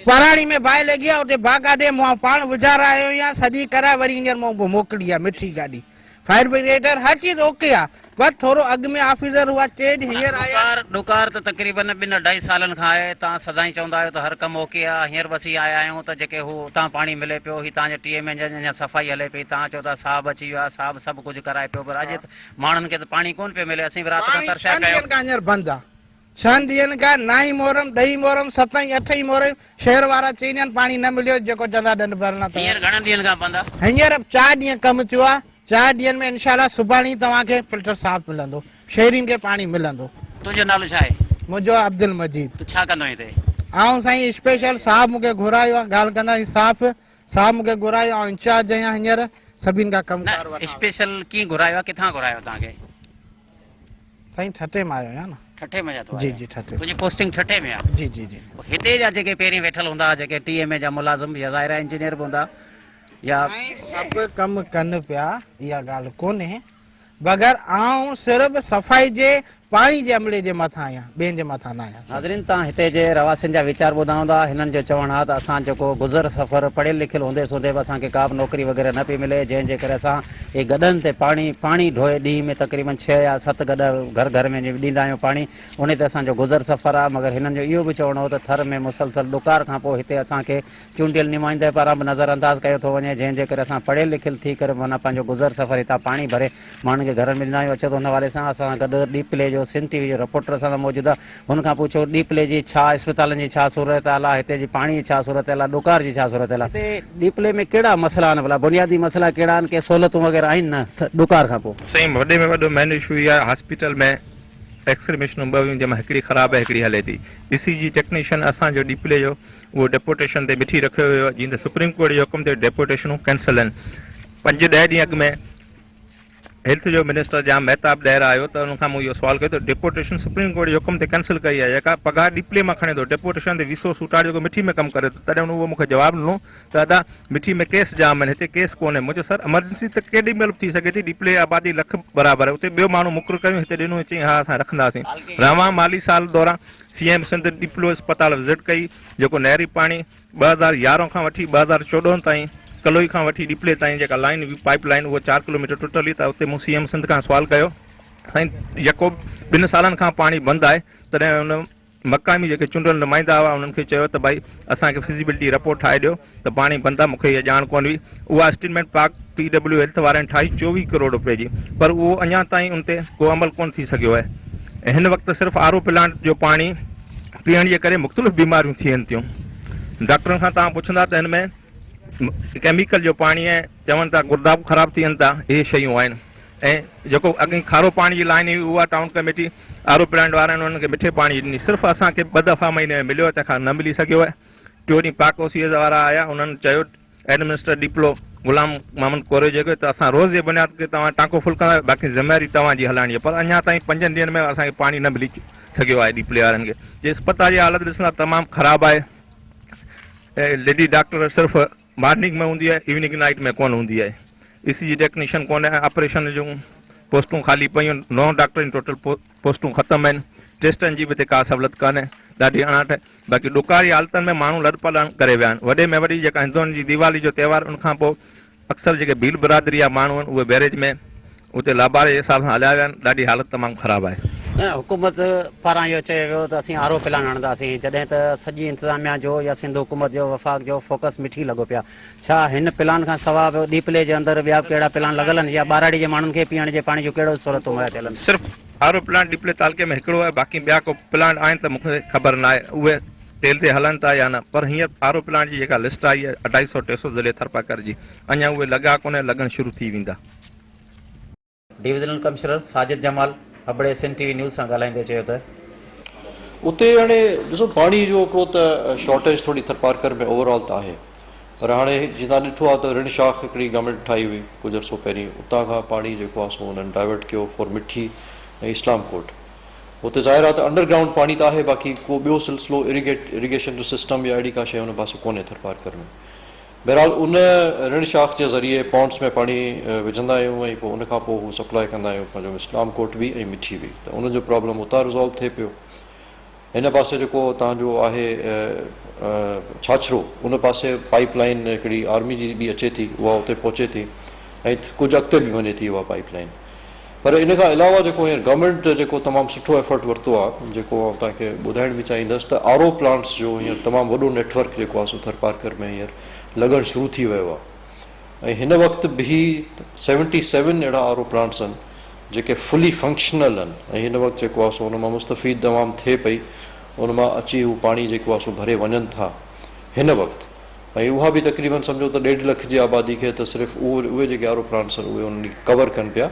پراڻي ۾ باهه لڳي آهي اتي باهه ڪاٿي مون پاڻ وجهارايو آهيان سڄي ڪرائي وري هينئر مون موڪلي آهي مٺي گاڏي فائر برگيڊيئر هر چيز اوڪي آهي بس ٿورو اڳ ۾ آفيسر هئا چينج هينئر آيا آهن. ڏڪار ته تقريبن ٻن اڍائي سالن کان آهي توهان سدائين چوندا آهيو ته هر ڪم اوڪي آهي هينئر به اسين آيا آهيون ته جيڪي هو اتان پاڻي ملي پيو هي توهان جي ٽي ايم اين جي اڃا صفائي هلي پئي توهان چئو ٿا صاحب اچي ويو آهي صاحب سڀ ڪجهه ڪرائي پيو پر اڄ ماڻهن کي ته پاڻي ڪونه پيو ملي، اسين به رات کان پاڻي ترسيا ڇهن پيا آهيون. ڏينهن کان هينئر بند آ. ڇهن ڏينهن کان نائين محرم، ڏهين محرم، ستين، اٺين محرم شهر وارا چئي ڏين پاڻي نه مليو جيڪو چندا ڏنڊ ڀرڻا اٿو. هينئر گهڻن ڏينهن کان بند آ؟ هينئر چار ڏينهن ڪم ٿيو آ، چار ڏينهن ۾ انشاء الله سڀاڻي ئي توهان کي فلٽر صاف ملندو، شهرين کي پاڻي ملندو. تنهنجو نالو ڇا آهي؟ منهنجو عبدالمجيد. تون ڇا ڪندو آهين هتي؟ آئون سائين اسپيشل صاحب مون کي گهرايو آ، ڳالهه ڪنداسين صاف. صاحب مون کي گهرايو آئون انچارج آهيان هينئر سڀني کان ڪم نه ڪار وٺان. اسپيشل ڪيئن گهرايو آهي ڪٿان گهرايو توهان کي؟ سائين ٺٽي مان آيو آهيان نه. ٺٽي مان ٿو جي آيو جي ٺٽي. تنهنجي پوسٽنگ ٺٽي ۾ آهي؟ جي جي جي. هتي جا جيڪي پهرين ويٺل هوندا هئا جيڪي ٽي ايم اي جا ملازم يا ظاهر آهي انجنيئر به هوندا يا. سائين سڀ ڪم ڪن پيا اها ڳالهه ڪونهي بغير آئون صرف صفائي جي پاڻي جي عملي جي مٿان آهيان ٻين جي مٿان نه آهيان. ناظرين تان هتي جي رهواسين جا ويچار ٻڌا هوندا هنن جو چوڻ آ ته اسان جيڪو گذر سفر پڙهيل لکيل هوندي سوندي به اسان کي ڪا به نوڪري وغيره نه پئي ملي جنهن جي ڪري اسان هي گڏهن تي پاڻي پاڻي ڍوئي ڏينهن ۾ تقريبن ڇهه يا ست گڏهه گهر گهر ۾ ڏيندا آهيون پاڻي انهي تي اسان جو گذر سفر آ مگر هنن جو اهو به چوڻ هو ته ٿر ۾ مسلسل ڏڪار کان پوء هتي اسان کي چونڊيل نمائندي پاران به نظر انداز ڪيو ٿو وڃي جنهن جي ڪري اسان پڙهيل لکيل ٿي ڪري به معنيٰ پنهنجو گذر سفر هتان پاڻي ڀري ماڻهن کي گهرن ۾ ڏيندا آهيون اچو ته ان حوالي سان اسان سان گڏ ڏيپلي جو. جو سنڌ ٽي وي جو رپورٽر اسان سان موجود آهي هن کان پڇو ڏيپلي جي ڇا اسپتالن جي ڇا صورتحال آهي هتي جي پاڻي جي ڇا صورتحال آهي ڏڪار جي ڇا صورتحال آهي. هتي ڏيپلي ۾ ڪهڙا مسئلا آهن ڀلا بنيادي مسئلا ڪهڙا آهن ڪي سهولتون وغيره آهن نه ڏڪار کان پوء. سائين وڏي ۾ وڏو مين اشو اهو آهي هاسپيٽل ۾ ايڪسري مشنون ٻه هيون جنهن مان هڪڙي خراب آهي هڪڙي هلي ٿي اي سي جي ٽيڪنيشن اسان جو ڏيپلي جو اهو ڊيپوٽيشن تي مٺي رکيو ويو آهي جيئن ته سپريم ڪورٽ جي حڪم تي ڊيپوٽيشنون ڪينسل آهن پنج ڏهه ڏينهن اڳ ۾ هيلٿ جو منسٽر ڄام مهتاب ڏهر آيو ته ان کان مون اهو سوال ڪيو ته ڊيپوٽيشن سپريم ڪورٽ جي حڪم تي ڪينسل ڪئي آهي جيڪا پگهار ڏيپلي مان کڻي ٿو ڊيپوٽيشن تي ويسو سوٽاڙ جيڪو مٺي ۾ ڪم ڪري ٿو تڏهن هن اهو مون کي جواب ڏنو ته ادا مٺي ۾ ڪيس جام آهن هتي ڪيس ڪونهي مون چيو سر ايمرجنسي ته ڪيڏي مهل به ٿي سگهي ٿي ڏيپلي آبادي لک برابر آهي اتي ٻيو ماڻهو مقرر ڪيون هتي ڏنو چيائين ها اسان رکنداسين روان مالي سال دوران سي ايم سنڌ ڏيپلو اسپتال وزٽ ڪئي جيڪو نهري پاڻي 2011 کان وٺي 2014 تائين ڪلوئي کان وٺي ڏيپلي تائين جيڪا لائين هئي پائيپ لائين اهو چار ڪلوميٽر ٽٽل هئي ته اتي مون سي ايم سنڌ کان سوال ڪيو سائين يڪو ٻن سالن کان پاڻي بند آهي تڏهن ان مقامي جيڪي چونڊيل نمائندا هئا انهن کي چيو ته ڀائي اسان کي فزيبلٽي رپورٽ ٺاهي ڏيو ته پاڻي بند آهي مون کي اها ڄاڻ ڪونه هئي اها اسٽيٽمينٽ پاڪ پي ڊبليو هيلٿ وارن ٺاهي 24 ڪروڙ روپئي جي پر اهو اڃا تائين ان تي ڪو عمل ڪونه ٿي سگهيو آهي ۽ هن وقت صرف آر او پلانٽ جو پاڻي پيئڻ جي ڪري مختلف بيماريون ٿين ٿيون ڊاڪٽرن کان توهان پڇندا ته هن ۾ ڪيميڪل جو پاڻي آهي چون ٿا گردا به خراب ٿين ٿا اهي شيون آهن ۽ جيڪو اڳي کارو پاڻي جي لائن هئي اها town committee R O plant وارن انهن کي مٺي پاڻي ڏني صرف اسان کي ٻه دفعا مهيني ۾ مليو تنهن کان نه ملي سگهيو آهي ٽيو ڏينهن پاڪ اوسيز وارا آيا انهن چيو ايڊمنسٽر ڏيپلو غلام محمد ڪوريجو کي ته اسان روز جي بنياد تي توهان ٽانڪو فل ڪندا باقي ذميواري توهان جي هلائڻي آهي پر اڃا تائين پنجن ڏينهن ۾ اسان کي پاڻي نه ملي سگهيو آهي ڏيپلي وارن کي جي اسپتال جي حالت ڏسندا تمام خراب آهي ليڊي ڊاڪٽر صرف مارننگ ۾ هوندي آهي ايوننگ نائٽ ۾ ڪونه هوندي آهي اي سي جي ٽيڪنيشن ڪونه آپريشن جون پوسٽون خالي پيون نو ڊاڪٽر ٽوٽل پوسٽون ختم آهن، ٽيسٽن جي به هتي ڪا سهولت ڪانهي، ڏاڍي اڻاٺ آهي، باقي ڏڪاري حالتن ۾ ماڻهو لڏپلاڻ ڪري ويا آهن، وڏي ۾ وڏي جيڪا هندوئن جي ديوالي جو تهوار ان کان پوء اڪثر جيڪي ڀيل برادري جا ماڻهو آهن اهي بئريج ۾ اتي لاباري جي حساب سان هليا ويا آهن، ڏاڍي حالت تمام خراب آهي. نه حڪومت پاران اهو چيو ويو ته اسين آر او پلان آڻنداسين جڏهن ته سڄي انتظاميا جو يا سنڌ حڪومت جو وفاق جو فوڪس مٺي لڳو پيا ڇا هن پلان کان سوا به ڏيپلي جي اندر ٻيا به ڪهڙا پلان لڳل آهن يا ٻهراڙي جي ماڻهن کي پيئڻ جي پاڻي جون ڪهڙو سهولتون مهيا ٿيل آهن؟ صرف آر او پلانٽ ڏيپلي تعلقي ۾ هڪڙو آهي باقي ٻيا ڪو پلانٽ آهن ته مون کي خبر ناهي اهي تيل تي هلن ٿا يا نه پر هينئر آر او پلانٽ جي جيڪا لسٽ آئي آهي اڍائي سئو ٽي سئو ضلعي ٿرپاڪر جي اڃا اهي لڳا ڪونهي لڳڻ شروع ٿي ويندا. Divisional commissioner Sajid Jamal Abro Sindh T V news سان ڳالهائيندي چيو ته. اتي هاڻي ڏسو پاڻي جو هڪڙو ته شارٽيج ٿوري ٿرپارڪر ۾ اوور آل ته آهي پر هاڻي جيئن توهان ڏٺو آهي ته رڻ شاخ هڪڙي گورنمينٽ ٺاهي هئي ڪجهه عرصو پهرين اتان کان پاڻي جيڪو آهي سو انهن ڊائيورٽ ڪيو فار مٺي ۽ اسلام ڪوٽ اتي ظاهر آهي ته انڊر گرائونڊ پاڻي ته آهي باقي ڪو ٻيو سلسلو اريگيٽ اريگيشن جو سسٽم يا اهڙي ڪا شيء ان پاسي ڪونهي ٿرپارڪر ۾ بهرحال ان رڻ شاخ جي ذريعي پونڊس ۾ پاڻي وجهندا آهيون ۽ پوء ان کان پوء هو سپلاء ڪندا آهيون پنهنجو اسلام ڪوٽ به ۽ مٺي به ته ان جو پرابلم اتان ريزالو ٿئي پيو. هن پاسي جيڪو تان جو آهي ڇاڇرو ان پاسي پائيپ لائين هڪڙي آرمي جي به اچي ٿي اها اتي پهچي ٿي ۽ ڪجهه اڳتي به وڃي ٿي اها پائيپ لائين. پر ان کان علاوه جيڪو هينئر گورنمينٽ جيڪو تمام سٺو ايفرٽ ورتو آهي جيڪو آئون توهان کي ٻڌائڻ به چاهيندس ته آر او پلانٽس جو هينئر تمام وڏو نيٽ ورڪ جيڪو آهي سو ٿرپارڪر ۾ هينئر لڳڻ شروع ٿي ويو آهي ۽ هن وقت به سيونٽي سيون اهڙا آر او پلانٽس آهن جيڪي فلي فنڪشنل آهن ۽ هن وقت جيڪو آهي سو ان مان مستفيد عوام ٿئي پئي ان مان اچي هو پاڻي جيڪو آهي سو ڀري وڃن ٿا هن وقت ۽ اها به تقريبن سمجهو ته ڏيڍ لک جي آبادي کي ته صرف اهو اهي جيڪي آر او پلانٽس آهن اهي انهن کي ڪور ڪن پيا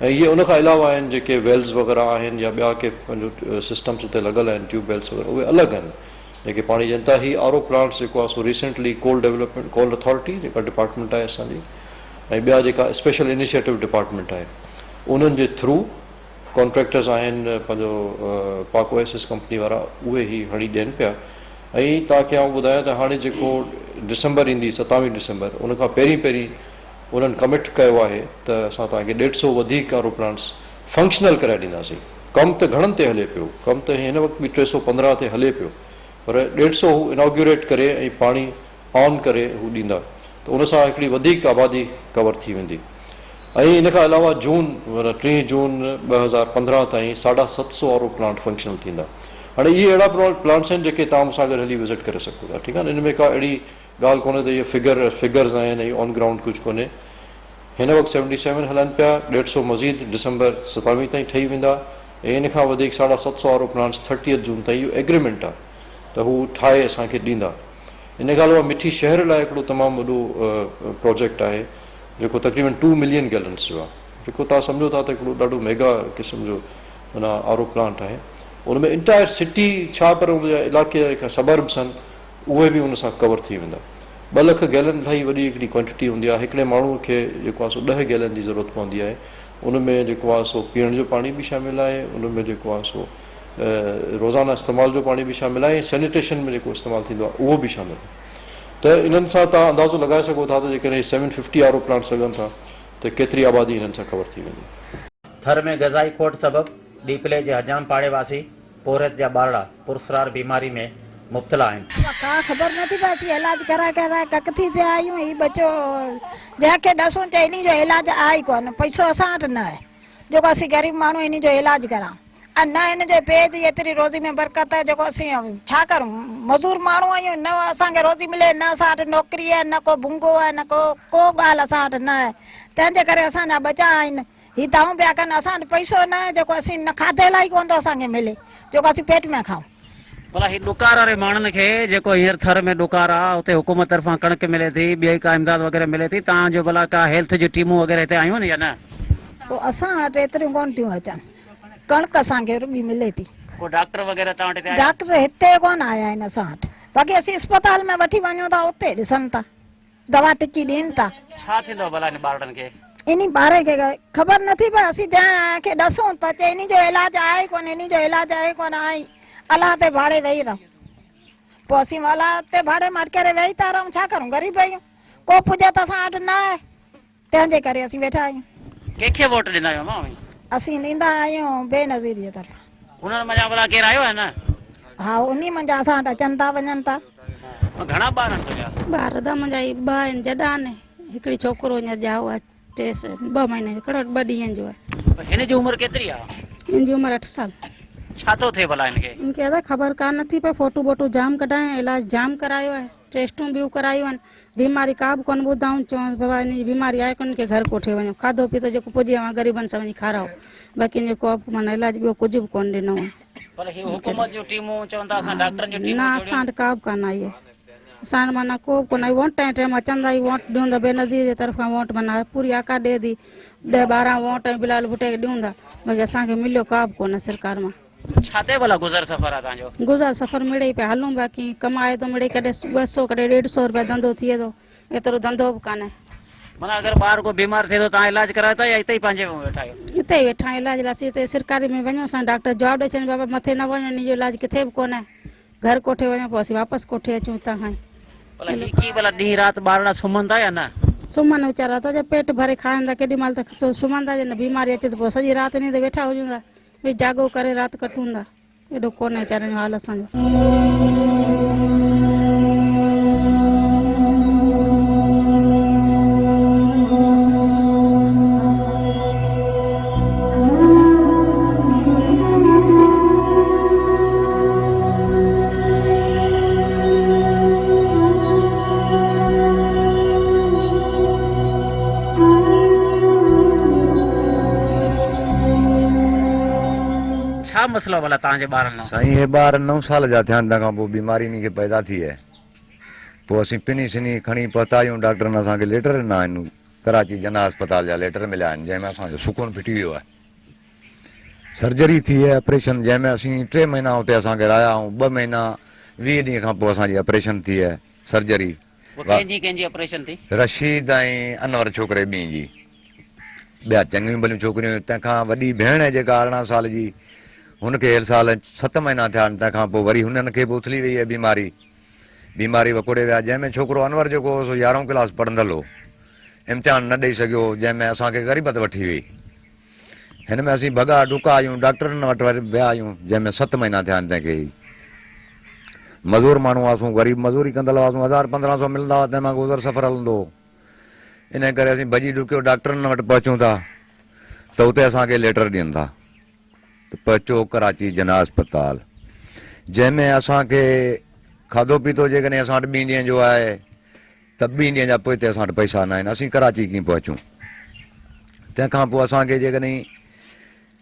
۽ اهي ان کان علاوه آهن جيڪي ويلز وغيره آهن يا ٻيا ڪي پنهنجو سسٽمس اتي لڳل آهن ٽيوب ويلز وغيره اهي الڳ آهن جيڪي پاڻي ڏين ٿا. هي آر او پلانٽس جيڪو آهي سو recently coal development coal authority جيڪا ڊپارٽمينٽ آهي اسان جي ۽ ٻيا جيڪا اسپيشل انيشيٽو ڊپارٽمينٽ آهي انهن جي ٿرو ڪانٽريڪٽرز آهن پنهنجو پاڪ او ايس ايس ڪمپني وارا اهي هي هڻي ڏين پيا ۽ توهان کي آئون ٻڌايان ته هاڻي جيڪو ڊسمبر ايندي ستاويهه ڊسمبر ان کان پهرين پهرين انهن ڪمٽ ڪيو آهي ته اسان توهان کي ڏيڍ سئو وڌيڪ آر او پلانٽس فنڪشنل ڪرائي ڏينداسين ڪم ته گهڻن تي هلي پيو ڪم ته هن وقت به 315 تي هلي پيو پر ڏيڍ سئو هو اناگيوريٽ ڪري ۽ پاڻي آن ڪري هو ڏيندا ته ان سان هڪڙي وڌيڪ آبادي ڪور ٿي ويندي ۽ ان کان علاوه جون معنيٰ ٽيهه جون 2015 تائين ساڍا ست سئو آر او پلانٽ فنڪشنل ٿيندا. هاڻي اهي اهڙا پلانٽس آهن جيڪي توهان مون سان گڏ هلي وزٽ ڪري سگهو ٿا ٺيڪ آهي نه ان ۾ ڪا اهڙي ڳالهه ڪونهي ته اهي فگر فگرز آهن ۽ آن گرائونڊ ڪجهه ڪونهي. هن وقت سيونٽي سيون هلن پيا ڏيڍ سئو مزيد ڊسمبر ستاويهه تائين ٺهي ويندا. ۽ ان کان وڌيڪ ساڍا 700 آر او پلانٽس ٿرٽيئٿ جون تائين اهو ايگريمينٽ آهي ته هو ٺاهي اسان کي ڏيندا. ان کان علاوه مٺي شهر لاء هڪڙو تمام وڏو پروجيڪٽ آهي جيڪو تقريبن ٽو ملين گيلنس جو آهي جيڪو توهان سمجهو ٿا ته هڪڙو ڏاڍو ميگا قسم جو معنيٰ آر او پلانٽ آهي ان ۾ انٽائر سٽي ڇا پر ان جا علائقي جا جيڪا سبربس آهن اهي به ان سان ڪور ٿي ويندا. 2 لک گيلن الاهي وڏي هڪڙي ڪوانٽٽي هوندي آهي هڪڙي ماڻهو کي جيڪو آهي سو 10 گيلن جي ضرورت پوندي آهي ان ۾ جيڪو آهي سو پيئڻ جو پاڻي به شامل آهي ان ۾ جيڪو آهي سو روزانه استعمال جو پاڻي به شامل آهي ۽ سينيٽيشن ۾ جيڪو استعمال ٿيندو آهي اهو به شامل آهي ته انهن سان توهان اندازو لڳائي سگهو ٿا ته جيڪڏهن هي 750 آر او پلانٽس لڳن ٿا ته ڪيتري آبادي انهن سان ڪور ٿي ويندي. ٿر ۾ غذائي کوٽ سبب ڏيپلي جي حجام پاڙي واسي پورهيت جا ٻارڙا پراسرار بيماري ۾ مبتلا آهن. ڪا خبر نه ٿي پئي اسين علاج ڪرائي ڪرائي ڪڪ ٿي پيا آهيون هي ٻچو جنهن کي ڏسون چئي انهي جو علاج آهي ئي ڪونه پئسو اسان وٽ نه آهي جيڪو اسين غريب ماڻهو انهي جو علاج ڪرايون ۽ نه هن جي پيء جي ايتري روزي ۾ برڪت آهي جيڪو اسين ڇا ڪرون مزور ماڻهو آهيون نه اسان کي روزي ملي نه اسان وٽ نوڪري آهي نه ڪو ڀونگو آهي نه ڪو ڪو ڳالهه اسان وٽ نه آهي تنهن جي ڪري اسان جا ٻچا آهن هي دانهون پيا ڪن اسان وٽ پئسو نه آهي جيڪو اسين نه کاڌي لاء ئي ڪونه ٿو اسان کي ملي جيڪو اسين پيٽ ۾ کائون. ڀلا هي ڏڪار واري ماڻهن کي جيڪو هينئر ٿر ۾ ڏڪار آ اتي حڪومت طرفان ڪڻڪ ملي ٿي ٻئي ڪا امداد وغيره ملي ٿي تان جو ڀلا ڪا هيلٿ جون ٽيمون وغيره هتي آيون آهن يا نه؟ پوء اسان وٽ ايتريون ڪونه ٿيون اچن ڪڻڪ اسان کي رڳي ملي ٿي. ڪو ڊاڪٽر وغيره توهان وٽ هتي آيا؟ ڊاڪٽر هتي ڪونه آيا آهن اسان وٽ باقي اسين اسپتال ۾ وٺي وڃون ٿا اتي ڏسن ٿا. دوا ٽڪي ڏين ٿا. ڇا ٿيندو آهي ڀلا انهن ٻارڙن کي؟ انهي ٻارن کي خبر نه ٿي پئي اسين جنهن کي ڏسون ته چئي انهي جو علاج آهي ئي ڪونه انهي جو علاج آهي ئي ڪونه ۽ الله تي ڀاڙي ويهي رهون پوء اسين الله تي ڀاڙي ماٺ ڪري ويهي ٿا رهون ڇا ڪرون غريب آهيون ڪو پڄت اسان وٽ نه آهي تنهن جي ڪري اسين ويٺا آهيون. ڪنهن کي ووٽ ڏيندا آهيو امان اوهين؟ اسين ڏيندا آهيون بينظير جي طرفان. انهن منجهان ڀلا ڪير آيو آهي نه؟ ها انهي منجهان اسان وٽ اچن ٿا وڃن ٿا. گهڻا ٻار آهن تنهنجا؟ ٻار ادا منهنجا هي ٻه آهن جڏا آهن هڪڙي ڇوڪرو هينئر ڄائو آهي ٽي ٻه مهيني جو ڪهڙو ٻه ڏينهن جو آهي. هن جي عمر ڪيتري آهي؟ هن جي عمر اٺ سال. ڇا ٿو ٿئي ڀلا هن کي؟ هن کي ادا خبر ڪانه نٿي پئي فوٽو ٻوٽو جام ڪڍايا علاج جام ڪرايو آهي ٽيسٽون ٻيون ڪرايون آهن بيماري ڪا به ڪونه ٻڌائون، چئونس بابا هن جي بيماري آهي ڪونه، هن کي گهر ڪوٺي وڃو، کاڌو پيتو جيڪو پڄي اوهان غريبن سان وڃي کاراؤ، باقي هن جو ڪو به معنيٰ علاج ٻيو ڪجهه به ڪونه ڏنو آهي. پر هي حڪومت جون ٽيمون چون ٿا اسان ڊاڪٽرن جون ٽيمون نه اسان وٽ ڪا به ڪانه آئي آهي، اسان وٽ معنيٰ ڪو به ڪونه آئي، ووٽ ۽ ٽيم اچن ٿا هي ووٽ ڏيون ٿا بينظير جي طرف کان ووٽ معنيٰ پوري آڪا ڏي ٿي ڏهه 12 ووٽ ۽ بلال ڀٽي کي ڏيون ٿا، باقي اسان کي مليو ڪا به ڪونه سرڪار مان. ڇا تي ڀلا گذر سفر آ تان جو؟ گذر سفر مڙئي پيا هلون باقي ڪمائي ٿو مڙئي ڪڏهن 200 ڪڏهن 150 روپيا ڌنڌو ٿئي ٿو ايترو ڌنڌو به ڪانهي. معنيٰ اگر ٻار ڪو بيمار ٿئي ٿو تان علاج ڪرايو ٿا يا اتي ئي پنهنجي ۾ ويٺا آهيو؟ اتي ئي ويٺا آهيون علاج لاء اسين اتي سرڪاري ۾ وڃون اسان ڊاڪٽر جواب ڏئي ڇڏين بابا مٿي نه وڃو انهي جو علاج ڪٿي به ڪونهي گهر ڪوٺي وڃو پوء اسين واپس ڪوٺي اچون اتان کان ئي. ڀلا هي ڪي ڀلا ڏينهن رات ٻارڙا سمهن ٿا يا نه؟ سمهن ويچارا ته جا پيٽ ڀري کائن ٿا ڪيڏي مهل ته سمهن ٿا جي نه بيماري اچي ته پوء سڄي رات انهي تي ويٺا هجون ٿا. ڀئي جاڳو ڪري رات ڪٽون ٿا ايڏو ڪونهي ويچارن جو حال اسان جو. ڇا مسئلو ڀلا توهان جي ٻارن نو؟ سائين هي ٻار نو سال جا ٿيا آهن تنهن کان پوء بيماري انهي کي پيدا ٿي آهي پوء اسين پني سني کڻي پهتا آهيون ڊاڪٽرن اسان کي ليٽر ڏنا آهن ڪراچي جناح اسپتال جا ليٽر مليا آهن جنهن ۾ اسان جو سڪون ڦٽي ويو آهي سرجري ٿي آهي آپريشن جنهن ۾ اسين ٽي مهينا اتي اسان کي رهيا ۽ ٻه مهينا 20 ڏينهن کان پوء اسان جي آپريشن ٿي آهي سرجري. پوء ڪنهن جي ڪنهن جي آپريشن ٿي؟ رشيد ۽ انور ڇوڪري ٻنهي جي. ٻيا چڱيون ڀليون ڇوڪريون هيون. تنهن کان وڏي ڀيڻ آهي جيڪا 18 سال جي، هن کي هيل سال ست مهينا ٿيا آهن. تنهن کان پوء وري هنن کي به اٿلي وئي آهي بيماري. بيماري وڪوڙي ويا. جنهن ۾ ڇوڪرو انور جيڪو هو سو يارهون ڪلاس پڙهندل هو. امتحان نه ڏئي سگهيو هو، جنهن ۾ اسان کي غريبت وٺي وئي. هن ۾ اسين ڀڳا ڊڪا آهيون، ڊاڪٽرن وٽ ويا آهيون، جنهن ۾ ست مهينا ٿيا آهن تنهن کي هي مزور ماڻهو هئاسون، غريب مزوري ڪندل هئاسون، هزار 15 سو ملندا هئا، تنهن مان گذر سفر هلندو هو. انهيء ڪري اسين ڀڄي ڊڪيو ڊاڪٽرن وٽ پهچون ٿا ته اتي اسان کي ليٽر ڏين ٿا ته پهچو ڪراچي جناح اسپتال، جنهن ۾ اسان کي کاڌو پيتو جيڪڏهن اسان وٽ ٻين ڏينهن جو آهي ته ٻين ڏينهن جا پوئتي اسان وٽ پئسا نه آهن، اسين ڪراچي ڪيئن پهچون؟ تنهن کان پوء اسان کي جيڪڏهن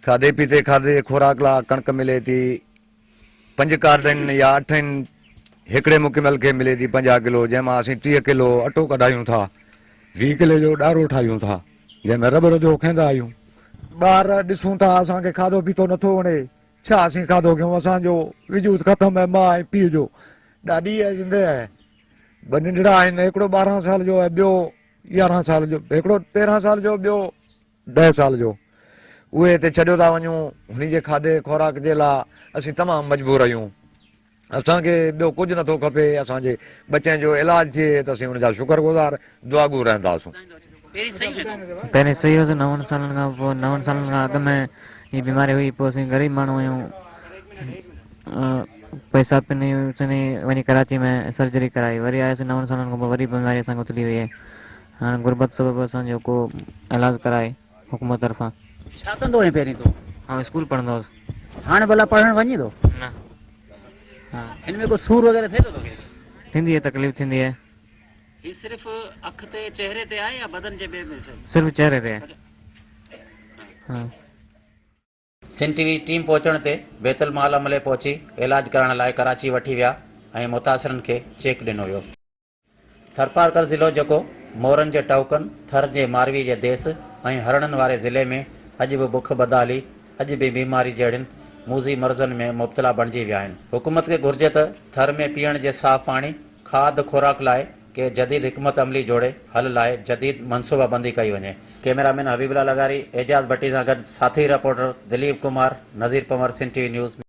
کاڌي پيتي کاڌي خوراڪ لا ڪڻڪ ملي ٿي. پنج ڪارڊ آهن يا اٺ آهن، هڪڙي مڪمل کي ملي ٿي 50 ڪلو، جنهن مان اسين 30 ڪلو اٽو ڪڍايون ٿا، 20 ڪلي جو ڏارو ٺاهيون ٿا، جنهن ۾ رٻڙ جو کيندا آهيون. ٻار ڏسون ٿا اسان کي کاڌو پيتو نٿو وڻي، ڇا اسين کاڌو کيون، اسان جو وجود ختم آهي، ماء ۽ پيء جو. ڏاڏي آهي زندهه آهي، ٻه ننڍڙا آهن، هڪڙو 12 سال جو آهي، ٻيو 11 سال جو، هڪڙو 13 سال جو، ٻيو ڏهه سال جو اهي هتي ڇڏيو ٿا وڃون، هني جي کاڌي خوراڪ جي لاء اسين تمام مجبور آهيون، اسان کي ٻيو ڪجهه نٿو کپي، اسان جي ٻچين جو علاج ٿئي ته اسين ان جا شڪر گذار دعاگو رهنداسون. پهرين صحيح هيس نون سالن کان پوء نون سالن کان اڳ ۾ هي بيماري هئي پوء اسين غريب ماڻهو آهيون پئسا پني سني وڃي ڪراچي ۾ سرجري ڪرائي وري آياسين نون سالن کان پوء وري بيماري اسان کي اٿلي وئي آهي هاڻ غربت سبب اسان جو ڪو علاج ڪرائي حڪومت طرفان. ڇا ڪندو هئين پهرين تون؟ آئون اسڪول پڙهندو هوس. هاڻ ڀلا پڙهڻ وڃين ٿو؟ نه. هن ۾ ڪو سور وغيره ٿئي ٿو توکي؟ ٿيندي آهي تڪليف ٿيندي آهي. هي صرف اک تي چهري تي آهي يا بدن جي ٻئي به حصي ۾؟ صرف چهري تي آهي. ها. سنڌ ٽي وي ٽيم پهچڻ تي بيت المال عملي پهچي علاج ڪرائڻ لاء ڪراچي وٺي ويا ۽ متاثرن کي چيڪ ڏنو ويو. ٿرپارڪر ضلعو جيڪو مورن جي ٽهوڪن، ٿر جي ماروي جي ديس ۽ هرڻن واري ضلعي ۾ اڄ به بک بدحالي، اڄ به بيماري جهڙين موذي مرضن ۾ مبتلا بڻجي ويا آهن. حڪومت کي گهرجي ته ٿر ۾ پيئڻ جي صاف پاڻي، کاڌ خوراڪ لاء ڪي جديد حڪمت عملي جوڙي حل لاء جديد منصوبابندي ڪئي وڃي. ڪئميرا مين حبيب الله لغاري، اعجاز ڀٽي سان گڏ ساٿي reporter Dilip Kumar, Nazir Panhwar, Sindh T V news.